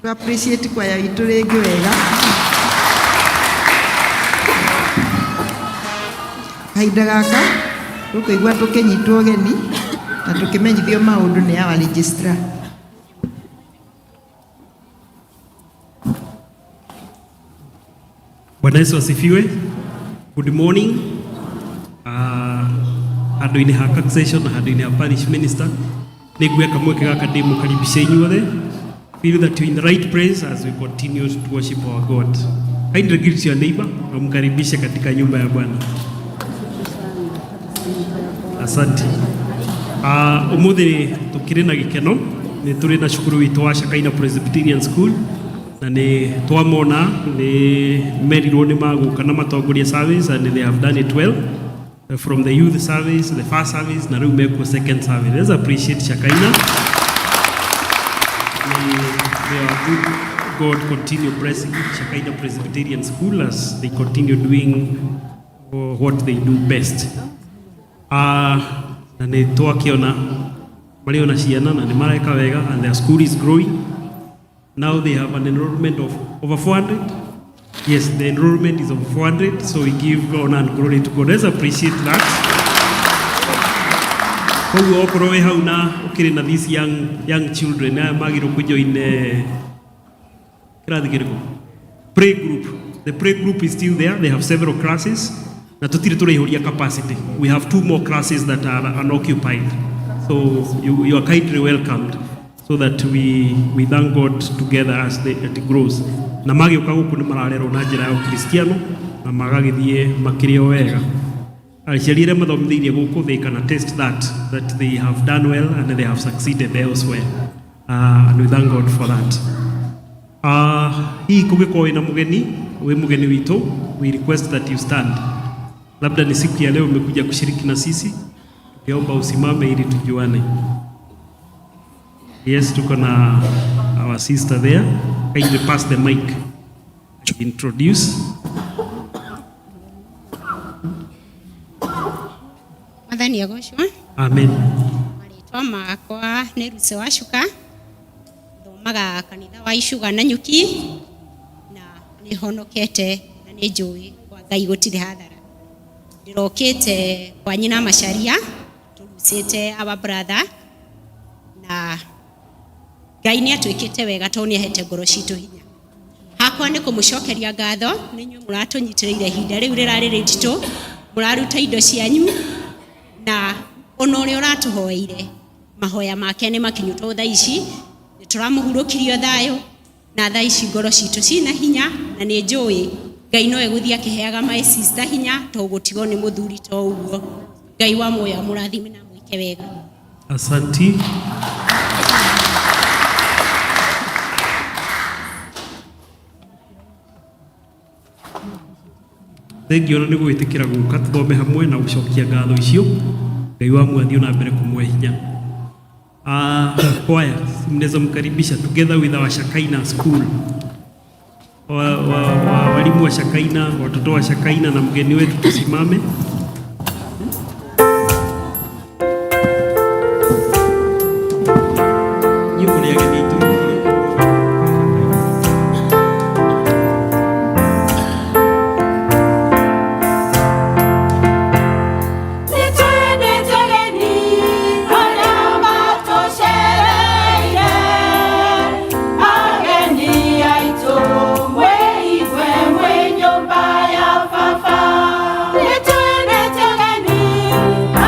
Tu appreciate kwaya itũ rĩngĩ wega. Kahinda gaka tũkũigua tũkĩnyitwo ũgeni na tũkĩmenyithio maũndũ nĩ our registrar. Bwana Yesu asifiwe. Good morning. Handũ-inĩ ha taxation na handũ-inĩ ha parish minister nĩ nguoya kamweke gaka ndĩmũkaribishe inyuothe. Feel that you're in the right place as we continue to worship our God. Kindly greet your neighbor na umkaribishe katika nyumba ya Bwana. Asante. Umuthi tukiri na gikeno ni turi na cukuru witu wa Shakaina Presbyterian School. Na nĩ twamona nĩ merirwo nĩ magũka na matongoria service, and they have done it well. From the youth service, the first service, na rĩu mekuo second service. Let's appreciate Shakaina. May our good God continue blessing Shakaina Presbyterian School as they continue doing what they do best. Na nĩ twakĩona marĩ ona ciana na nĩ mareka wega, and their school is growing. Now they have an enrollment of over 400. Yes, the enrollment is over 400, so we give honor and glory to God. Let's appreciate that. Koguo okorwo wĩ hau na ũkĩrĩ na these young children aya magĩrĩirwo kũjoin kĩrathi kĩrĩkũ? Play group. The play group is still there. They have several classes. Na tũtirĩ tũraihũria capacity. We have two more classes that are unoccupied. So you are kindly welcomed so that we thank God together as it grows. Na magĩũka gũkũ nĩ mararerwo na njĩra ya ũkristiano na magagĩthiĩ makĩrĩ o wega. Aciari arĩa mathomithĩirie gũkũ, they can attest that they have done well and they have succeeded elsewhere. And we thank God for that. Hihi kũngĩkorwo wĩna mũgeni, wĩ mũgeni witũ, we request that you stand. Labda ni siku ya leo umekuja kushiriki na sisi, tukiomba usimame ili tujuane. Yes, tuko na our sister there. Kindly pass the mic. Introduce. Mwathani agocwo. Amen. Marĩtwa makwa nĩ Lucy Wacuka, thomaga kanitha wa Icuga na Nyuki, na nĩ honokete na nĩ njũĩ kwa Ngai gũtirĩ hathara. Ndĩrokĩte kwa nyina Macharia tũrucĩte our brother, na Ngai nĩ atwĩkĩte wega tondũ nĩ ahete ngoro citũ hinya. Hakwa nĩ kũmũcokeria ngatho nĩ inyuĩ mũratũnyitĩrĩire ihinda rĩu rĩrarĩ rĩritũ, mũraruta indo cianyu, na ona ũrĩa ũratũhoeire mahoya make nĩ makinyu tondũ thaa ici nĩ tũramũhurũkirio thayũ, na thaa ici ngoro citũ cina hinya, na nĩ njũĩ Ngai no egũthiĩ akĩheaga my sister hinya tondũ gũtigwo nĩ mũthuri to ũguo. Ngai wa muoyo amũrathime na amwĩke wega. Asanti. Thengiũ na nĩ gwĩtĩkĩra gũka tũthome hamwe na gũcokia ngatho icio. Ngai wa muoyo athiĩ na mbere kũmũhe hinya. Kwaya, mnaweza mkaribisha together with our Shakaina school. Walimu wa Shakaina, watoto wa Shakaina na mgeni wetu tusimame. Nyinyi mũrĩ ageni aitũ. Nĩtwendete ageni arĩa matũcereire, ageni aitũ mwĩigue mwĩ nyũmba ya baba. Nĩtwendete ageni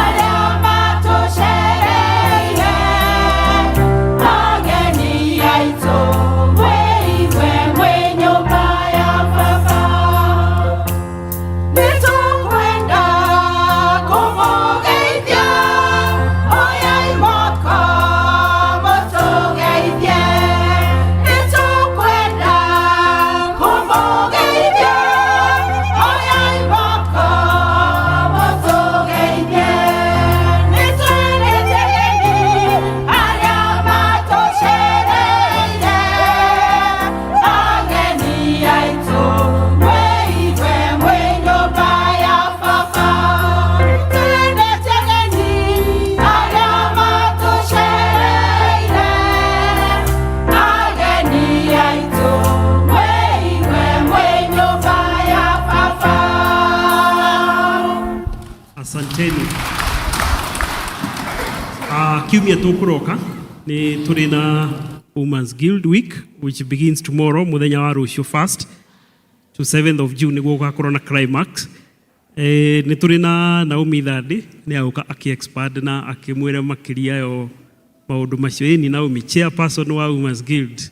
arĩa matũcereire, ageni aitũ mwĩigue mwĩ nyũmba ya baba. Nĩtũkwenda kũmũgeithia, oyai moko mũtũgeithie. Nĩtũkwenda kũmũgeithia, oyai moko mũtũgeithie. Nĩtwendete ageni arĩa matũcereire, ageni aitũ mwĩigue mwĩ nyũmba ya baba. Nĩtwendete ageni arĩa matũcereire, ageni aitũ mwĩigue mwĩ nyũmba ya baba. Asanteni. Kiumia tũkũroka nĩ tũrĩ na Women's Guild Week, which begins tomorrow, mũthenya wa rũciũ, 1st to 7th of June nĩguo gũgakorwo na climax. Nĩ tũrĩ na Naomi Thandi, nĩ agũka akĩ-expand na akĩmwĩre makĩria yo maũndũ macio. Ĩni Naomi, chairperson wa Women's Guild.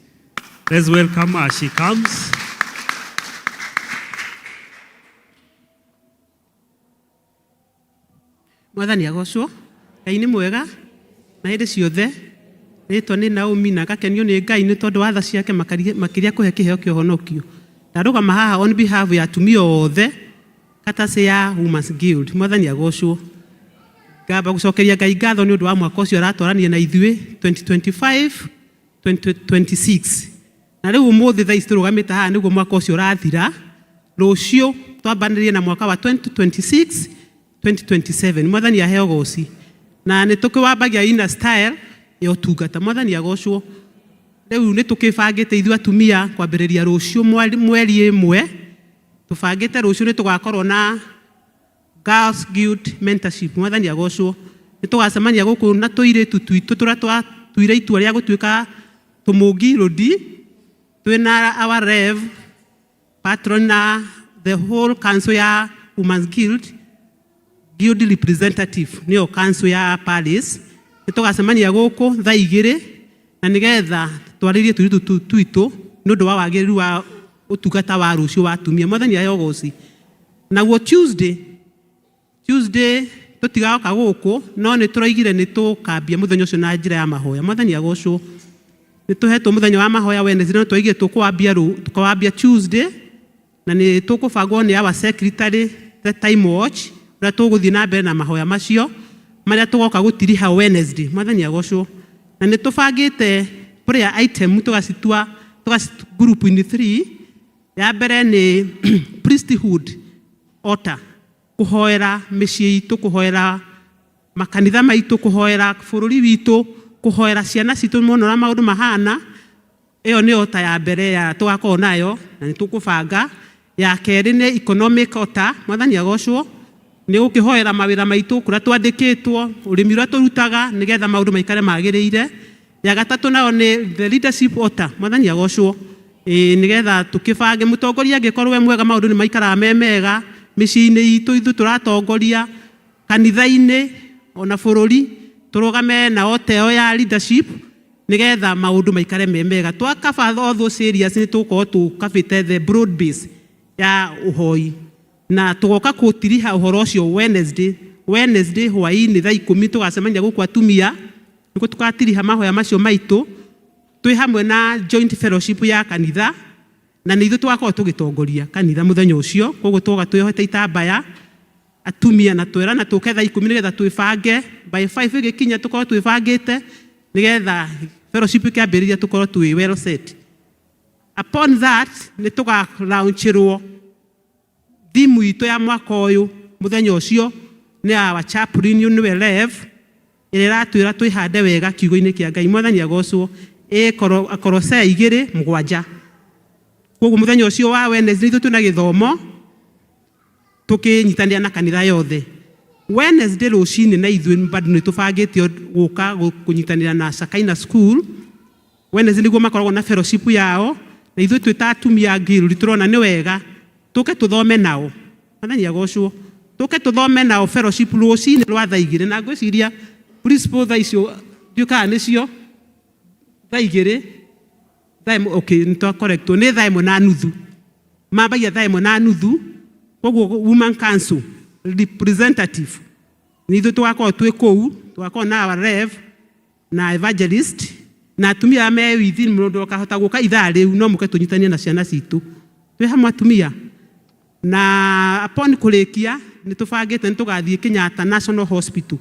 Let's welcome as she comes. Mwathani agocwo. Ngai nĩ mwega na hĩndĩ ciothe. Rĩtwa nĩ Naomi na ngakenio nĩ Ngai nĩ tondũ wa tha ciake makĩria kũhe kĩheo kĩa ũhonokio. Ndarũgama haha on behalf ya atumia othe courtesy ya Women's Guild. Mwathani agocwo. Ngamba gũcokeria Ngai ngatho nĩ ũndũ wa mwaka ũcio aratwarania na ithuĩ 2025 2026. Na rĩu ũmũthĩ thaa ici tũrũgamĩte haha nĩguo mwaka ũcio ũrathira. Rũciũ twambanĩrie na mwaka wa 2026 2027. Mwathani aheo goci. Na nĩ tũkĩwambagia ina style ya ũtungata. Mwathani agocwo. Rĩu nĩ tũkĩbangĩte ithuĩ atumia kwambĩrĩria rũciũ mweri 1. Tũbangĩte rũciũ nĩ tũgakorwo na Girls Guild Mentorship. Mwathani agocwo. Nĩ tũgacemania gũkũ na tũirĩtu twitũ tũrĩa twatuire itua rĩa gũtuĩka tũmũngirũndi, twĩna our Rev patron na the whole council ya Women's Guild, Guild representative nĩyo council ya Paris. Nĩ tũgacemania gũkũ thaa 2 na nĩgetha twarĩrie tũirĩtu twitũ nĩ ũndũ wa wagĩrĩru wa ũtungata wa rũciũ wa atumia. Mwathani aheo ũgoci. Naguo Tuesday tũtigaoka gũkũ, no nĩ tũroigire nĩ tũkambia mũthenya ũcio na njĩra ya mahoya. Mwathani agocwo. Nĩ tũhetwo mũthenya wa mahoya Wednesday, no twaigire tũkũwambia Tuesday, na nĩ tũkũbangwo nĩ our secretary the time watch ũrĩa tũgũthiĩ na mbere na mahoya macio marĩa tũgoka gũtiriha Wednesday. Mwathani agocwo. Na nĩ tũbangĩte prayer item tũgacitua group in 3. Ya mbere nĩ priesthood altar, kũhoera mĩciĩ itũ, kũhoera makanitha maitũ, kũhoera bũrũri witũ, kũhoera ciana citũ mũno ũrĩa maũndũ mahana. Ĩyo nĩ altar ya mbere ya tũgakorwo nayo na nĩ tũkũbanga. Ya kerĩ nĩ economic altar. Mwathani agocwo. Nĩ gũkĩhoera mawĩra maitũ kũrĩa twandĩkĩtwo, ũrĩmi ũrĩa tũrutaga nĩgetha maũndũ maikare magĩrĩire. Ya gatatũ nayo nĩ the leadership altar. Mwathani agocwo. Nĩgetha tũkĩbange mũtongoria angĩkorwo e mwega maũndũ nĩ maikaraga me mega mĩciĩ-inĩ itũ, ithuĩ tũratongoria kanitha-inĩ ona bũrũri, tũrũgame na altar ĩyo ya leadership nĩgetha maũndũ maikare me mega. Twa cover all those areas nĩ tũgũkorwo tũkabĩte the broad base ya ũhoi, na tũgoka kũtiriha ũhoro ũcio Wednesday hwaĩ-inĩ thaa 10 tũgacemania gũkũ atumia nĩguo tũgatiriha mahoya macio maitũ twĩ hamwe na joint fellowship ya kanitha, na nĩ ithuĩ tũgakorwo tũgĩtongoria kanitha mũthenya ũcio. Koguo tũgoka twĩyohete itambaya atumia na twerana tũke thaa 10 nĩgetha twĩbange by 5 ĩgĩkinya tũkorwo twĩbangĩte nĩgetha fellowship ĩkĩambĩrĩria tũkorwo twĩ well set. Upon that nĩ tũga-launchĩrwo theme itũ ya mwaka ũyũ mũthenya ũcio nĩ our chaplain nĩwe Rev, ĩrĩa ĩratwĩra twĩhande wega kiugo-inĩ kĩa Ngai. Mwathani agocwo. Akorosea 2:7. Koguo mũthenya ũcio wa Wednesday ithuĩ twĩna gĩthomo tũkĩnyitanĩra na kanitha yothe. Wednesday rũcinĩ na ithuĩ bado nĩ tũbangĩte gũka kũnyitanĩra na Shakaina School. Wednesday nĩguo makoragwo na fellowship yao, na ithuĩ twĩ ta atumia a guild tũrona nĩ wega tũke tũthome nao. Mwathani agocwo. Tũke tũthome nao fellowship rũcinĩ rwa thaa 2, na ngwĩciria principal thaa icio ndiũĩ kana nĩcio thaa 2, thaa 1, okay, nĩ twa correctwo nĩ thaa 1:30. Mambagia thaa 1:30. Koguo Women Council representative nĩ ithuĩ tũgakorwo twĩ kũu, tũgakorwo na our Rev na evangelist na atumia arĩa me within. Mũndũ akahota gũka ithaa rĩu no mũke tũnyitanie na ciana citũ twĩ hamwe atumia. Na upon kũrĩkia nĩ tũbangĩte nĩ tũgathiĩ Kenyatta National Hospital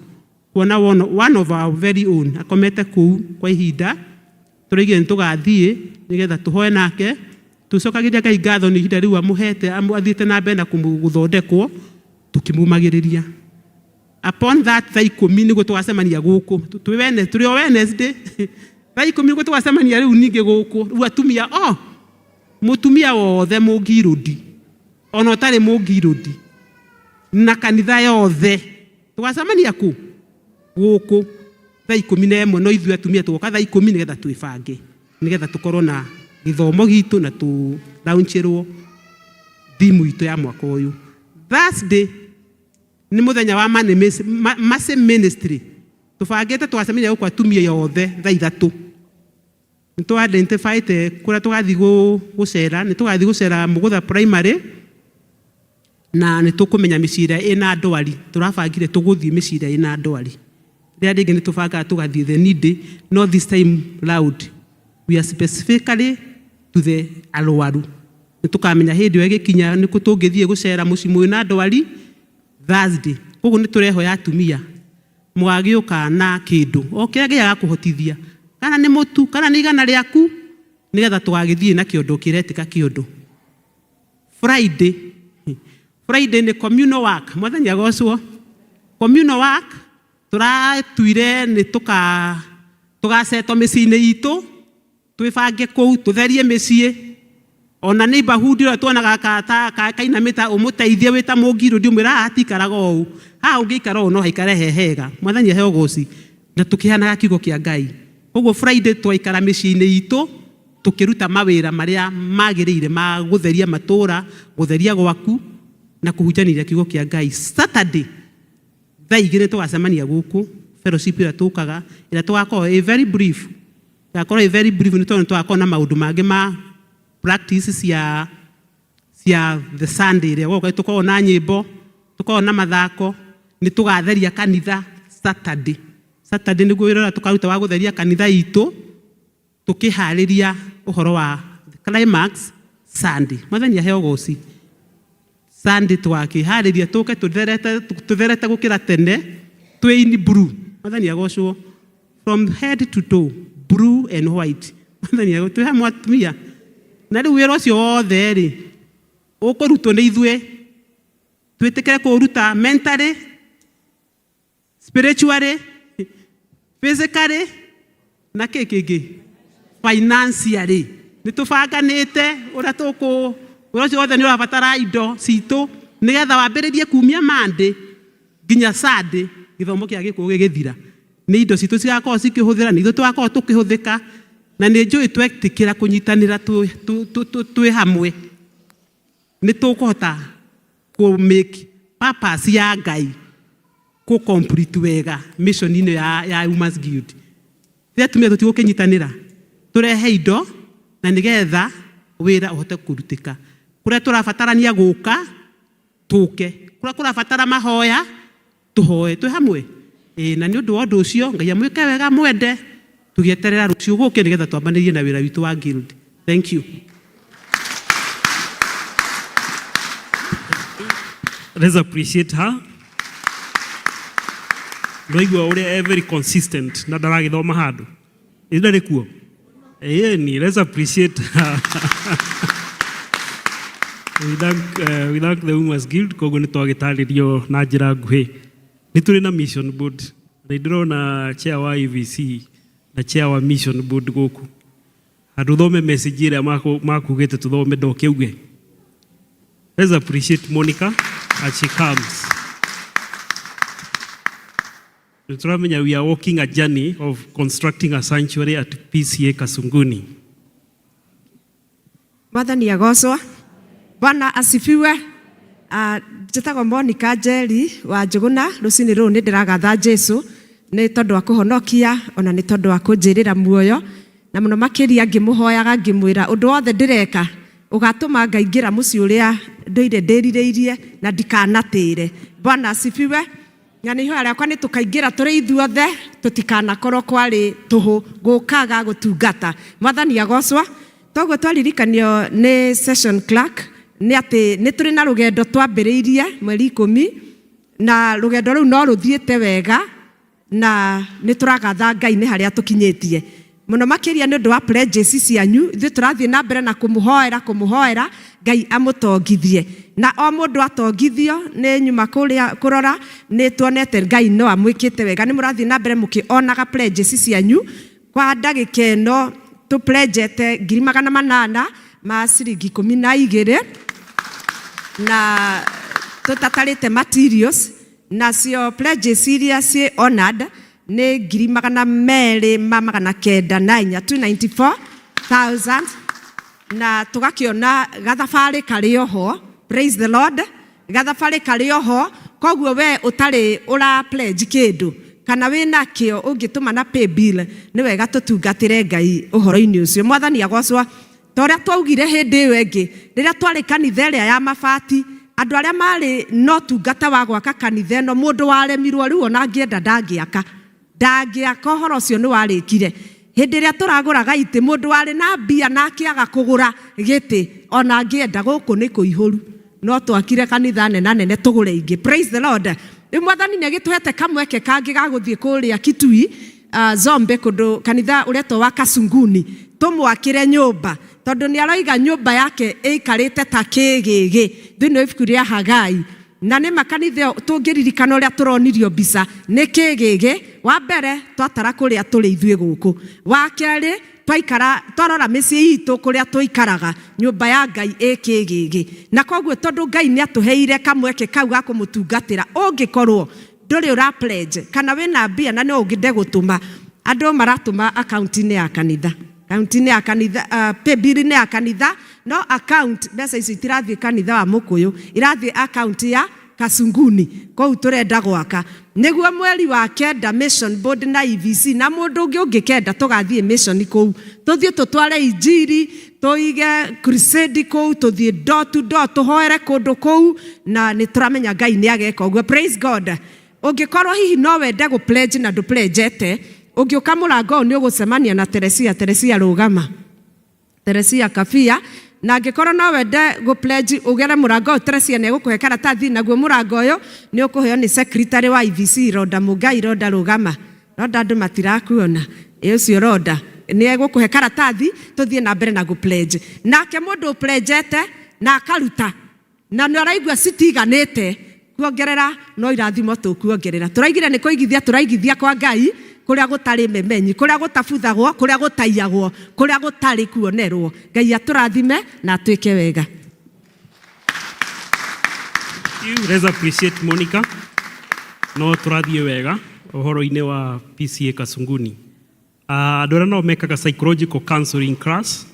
kuona one of our very own akomete kũu kwa ihinda. Tũraigire nĩ tũgathiĩ nĩgetha tũhoe nake, tũcokagĩria Ngai ngatho nĩ ihinda rĩu amũhete athiĩte na mbere na gũthondekwo tũkĩmũmagĩrĩria. Upon that thaa 10 nĩguo tũgacemania gũkũ tũrĩ o Wednesday thaa 10 nĩguo tũgacemania rĩu ningĩ gũkũ. Rĩu atumia o mũtumia wothe mũngirũndi ona ũtarĩ mũngirũndi na kanitha yothe tũgacemania kũ gũkũ thaa 11, no ithuĩ atumia tũgoka thaa 10 nĩgetha twĩbange nĩgetha tũkorwo na gĩthomo gitũ na tũ-launchĩrwo theme itũ ya mwaka ũyũ. Thursday nĩ mũthenya wa Mercy Ministry. Tũbangĩte tũgacemania gũkũ atumia othe thaa 3. Nĩ tũ identifyĩte kũrĩa tũgathiĩ gũcera, nĩ tũgathiĩ gũcera Mũgũtha Primary na nĩ tũkũmenya mĩciĩ ĩrĩa ĩna ndwari. Tũrabangire tũgũthiĩ mĩciĩ ĩrĩa ĩna ndwari. Rĩrĩa rĩngĩ nĩ tũbangaga tũgathiĩ the needy, no this time round we are specifically to the arwaru. Nĩ tũkamenya hĩndĩ ĩyo ĩgĩkinya nĩkũ tũngĩthiĩ gũcera mũciĩ mwĩna ndwari Thursday. Koguo nĩ tũrehoya atumia mũgagĩũka na kĩndũ o kĩrĩa gĩaga kũhotithia, kana nĩ mũtu, kana nĩ igana rĩaku, nĩgetha tũgagĩthiĩ na kĩondo kĩretĩka kĩondo. Friday, Friday nĩ communal work, mwathani agocwo. Communal work tũratuire nĩ tũgacetwo mĩciĩ-inĩ itũ, twĩbange kũu, tũtherie mĩciĩ, ona neighborhood ĩrĩa tuonaga kainamĩta ũmũteithie wĩ ta mũngirũ, ndiũmwĩra haha hatikaraga ũũ, haha ũngĩikara ũũ no haikare he hega. Mwathani aheo ũgoci na tũkĩheanaga kiugo kĩa Ngai. Koguo Friday twaikara mĩciĩ-inĩ itũ tũkĩruta mawĩra marĩa magĩrĩire ma gũtheria matũũra, gũtheria gwaku na kũhunjanĩria kiugo kĩa Ngai. Saturday thaa igĩrĩ tũgacemania gũkũ fellowship ĩrĩa tũkaga, ĩrĩa tũgakorwo ĩ very brief, ĩgakorwo ĩ very brief nĩ tondũ tũgakorwo na maũndũ mangĩ ma practice cia the Sunday ĩrĩa gũka, tũkorwo na nyĩmbo, tũkorwo na mathako, nĩ tũgatheria kanitha Saturday. Saturday nĩguo wĩra ũrĩa tũkaruta wa gũtheria kanitha itũ, tũkĩharĩria ũhoro wa climax Sunday. Mwathani aheo ũgoci. Sunday twakĩharĩria tũke tũtherete gũkĩra tene, twĩ in blue. Mwathani agocwo. From head to toe, blue and white. Mwathani agocwo. Twĩ hamwe atumia. Na rĩu wĩra ũcio wothe rĩ, ũkũrutwo nĩ ithuĩ. Twĩtĩkĩre kũũruta mentally, spiritually, physically, na kĩ kĩngĩ? Financially. Nĩ tũbanganĩte ũrĩa tũkũ, wĩra ũcio wothe nĩ ũrabatara indo citũ, nĩgetha wambĩrĩrie kumia Monday nginya Sunday, gĩthomo kĩa gĩkũyũ gĩgĩthira. Nĩ indo citũ cigakorwo cikĩhũthĩra, nĩ ithuĩ tũgakorwo tũkĩhũthĩka, na nĩ njũĩ twetĩkĩra kũnyitanĩra twĩ hamwe, nĩ tũkũhota kũ make purpose ya Ngai kũ complete wega mission ĩno ya Women's Guild. Rĩrĩa atumia tũtigũkĩnyitanĩra, tũrehe indo na nĩgetha wĩra ũhote kũrutĩka. Kũrĩa tũrabatarania gũka, tũke. Kũrĩa kũrabatara mahoya, tũhoe twĩ hamwe. Na nĩ ũndũ wa ũndũ ũcio, Ngai amwĩke wega mwende, tũgĩeterera rũciũ gũke nĩgetha twambanĩrie na wĩra witũ wa guild. Thank you. Let's appreciate her. Ndwaigua ũrĩa e very consistent na ndaragĩthoma handũ. Ĩ ndarĩ kuo? Ĩni, let's appreciate her. We thank the Women's Guild, koguo nĩ twagĩtarĩrio na njĩra nguhĩ. Nĩ tũrĩ na mission board. Na ndĩrona chair wa EVC na chair wa mission board gũkũ. Handũ thome message ĩrĩa makugĩte tũthome ndoke uge. Let's appreciate Monica as she comes. Tũramenya we are walking a journey of constructing a sanctuary at PCA Kasunguni. Mwathani agocwo. Bwana asifiwe. Njĩtagwo Monica Njeri wa Njũgũna. Rũcinĩ rũrũ nĩ ndĩragatha Jesu nĩ tondũ wa kũhonokia ona nĩ tondũ wa kũnjĩrĩra muoyo, na mũno makĩria ngĩmũhoyaga ngĩmwĩra ũndũ wothe ndĩreka ũgatũma ngaingĩra mũciĩ ũrĩa ndũire ndĩrirĩirie na ndikanatĩre. Bwana asifiwe. Na nĩ ihoya rĩakwa nĩ tũkaingĩra tũrĩ ithuothe, tũtikanakorwo kwarĩ tũhũ gũkaga gũtungata. Mwathani agocwo. Toguo twaririkanio nĩ session clerk nĩ atĩ nĩ tũrĩ na rũgendo twambĩrĩirie mweri 10, na rũgendo rũu no rũthiĩte wega na nĩ tũragatha Ngai nĩ harĩa tũkinyĩtie. Mũno makĩria nĩ ũndũ wa pledges cianyu, ithuĩ tũrathiĩ na mbere na kũmũhoera Ngai amũtongithie. Na o mũndũ atongithio nĩ nyuma kũrĩa kũrora nĩ tuonete Ngai no amwĩkĩte wega. Nĩ mũrathiĩ na mbere mũkĩonaga pledges cianyu. Kwa ndagĩka ĩno tũpledgete ngiri magana manana ma ciringi ikũmi na igĩrĩ, na tũtatarĩte materials, nacio pledges iria ciĩ honored nĩ ngiri magana merĩ ma magana kenda na inya, two ninety four thousand, na tũgakĩona gathabarĩ karĩ oho. Praise the Lord. Gathabarĩ karĩ oho. Koguo we ũtarĩ ũra pledge kĩndũ kana wĩna kĩo ũngĩtũma na pay bill, nĩ wega tũtungatĩre Ngai ũhoro-inĩ ũcio. Mwathani agocwo. Ta ũrĩa twaugire hĩndĩ ĩyo ĩngĩ, rĩrĩa twarĩ kanitha ĩrĩa ya mabati, andũ arĩa marĩ na ũtungata wa gwaka kanitha ĩno, mũndũ waremirwo rĩu ona angĩenda ndangĩaka. Ndangĩaka, ũhoro ũcio nĩ warĩkire. Hĩndĩ ĩrĩa tũragũraga itĩ, mũndũ warĩ na mbia na akĩaga kũgũra gĩtĩ, ona angĩenda gũkũ nĩ kũihũru, no twakire kanitha nena nene tũgũre ingĩ. Praise the Lord. Rĩu Mwathani nĩ agĩtũhete kamweke kangĩ ga gũthiĩ kũrĩa Kitui, Zombe, kũndũ kanitha ũretwo wa Kasunguni, tũmwakĩre nyũmba, tondũ nĩ aroiga nyũmba yake ĩikarĩte ta kĩgĩgĩ thĩinĩ wa ibuku rĩa Hagai. Na nĩ ma kanitha ĩyo, tũngĩririkana ũrĩa tũronirio mbica, nĩ kĩgĩgĩ. Wa mbere, twatara kũrĩa tũrĩ ithuĩ gũkũ. Wa kerĩ, twaikara twarora mĩciĩ itũ kũrĩa tũikaraga, nyũmba ya Ngai ĩ kĩgĩgĩ. Na koguo tondũ Ngai nĩ atũheire kamweke kau ga kũmũtungatĩra, ũngĩkorwo ndũrĩ ũra pledge kana wĩna mbia na no ũngĩende gũtũma, andũ maratũma akaunti-inĩ ya kanitha, akaunti-inĩ ya kanitha, paybill-inĩ ya kanitha, no account mbeca icio itirathiĩ kanitha wa Mũkũyũ, irathiĩ akaunti ya Kasunguni kũu tũrenda gwaka. Nĩguo mweri wa kenda mission board na EVC na mũndũ ũngĩ ũngĩkenda tũgathiĩ mission kũu, tũthiĩ tũtware injiri, tũige crusade kũu, tũthiĩ door to door, tũhoere kũndũ kũu, na nĩ tũramenya Ngai nĩ ageka ũguo. Praise God. Ũngĩkorwo hihi no wende gũ pledge na ndũ-pledgete, ũngĩũka mũrango ũyũ nĩ ũgũcemania na Teresia. Teresia, rũgama. Teresia Kabia. Na angĩkorwo no wende gũ pledge, ũgere mũrango ũyũ, Teresia nĩ egũkũhe karatathi. Naguo mũrango ũyũ nĩ ũkũheo nĩ secretary wa IVC, Roda Mũngai. Roda, rũgama. Roda, andũ matirakuona. Ĩ ũcio Roda nĩ egũkũhe karatathi, tũthiĩ na mbere na gũ pledge. Nake mũndũ ũpledgete na akaruta na nĩ araigua citiganĩte kuongerera, no irathimo tũkuongerera. Tũraigire nĩ kũigithia, tũraigithia kwa Ngai kũrĩa gũtarĩ memenyi, kũrĩa gũtabuthagwo, kũrĩa gũtaiyagwo, kũrĩa gũtarĩ kuonerwo. Ngai atũrathime na atwĩke wega. You, let's appreciate Monica. No tũrathiĩ wega ũhoro-inĩ wa PCA Kasunguni. Andũ arĩa nao mekaga psychological counseling class,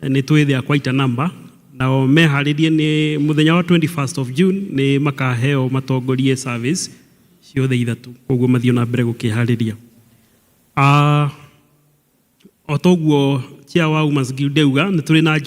nĩ twĩ quite a number, nao meharĩrie nĩ mũthenya wa 21st of June nĩ makaheo matongorie service ciothe ithatũ, koguo mathiĩ na mbere gũkĩharĩria. O toguo chair wa Women's Guild auga, nĩ tũrĩ na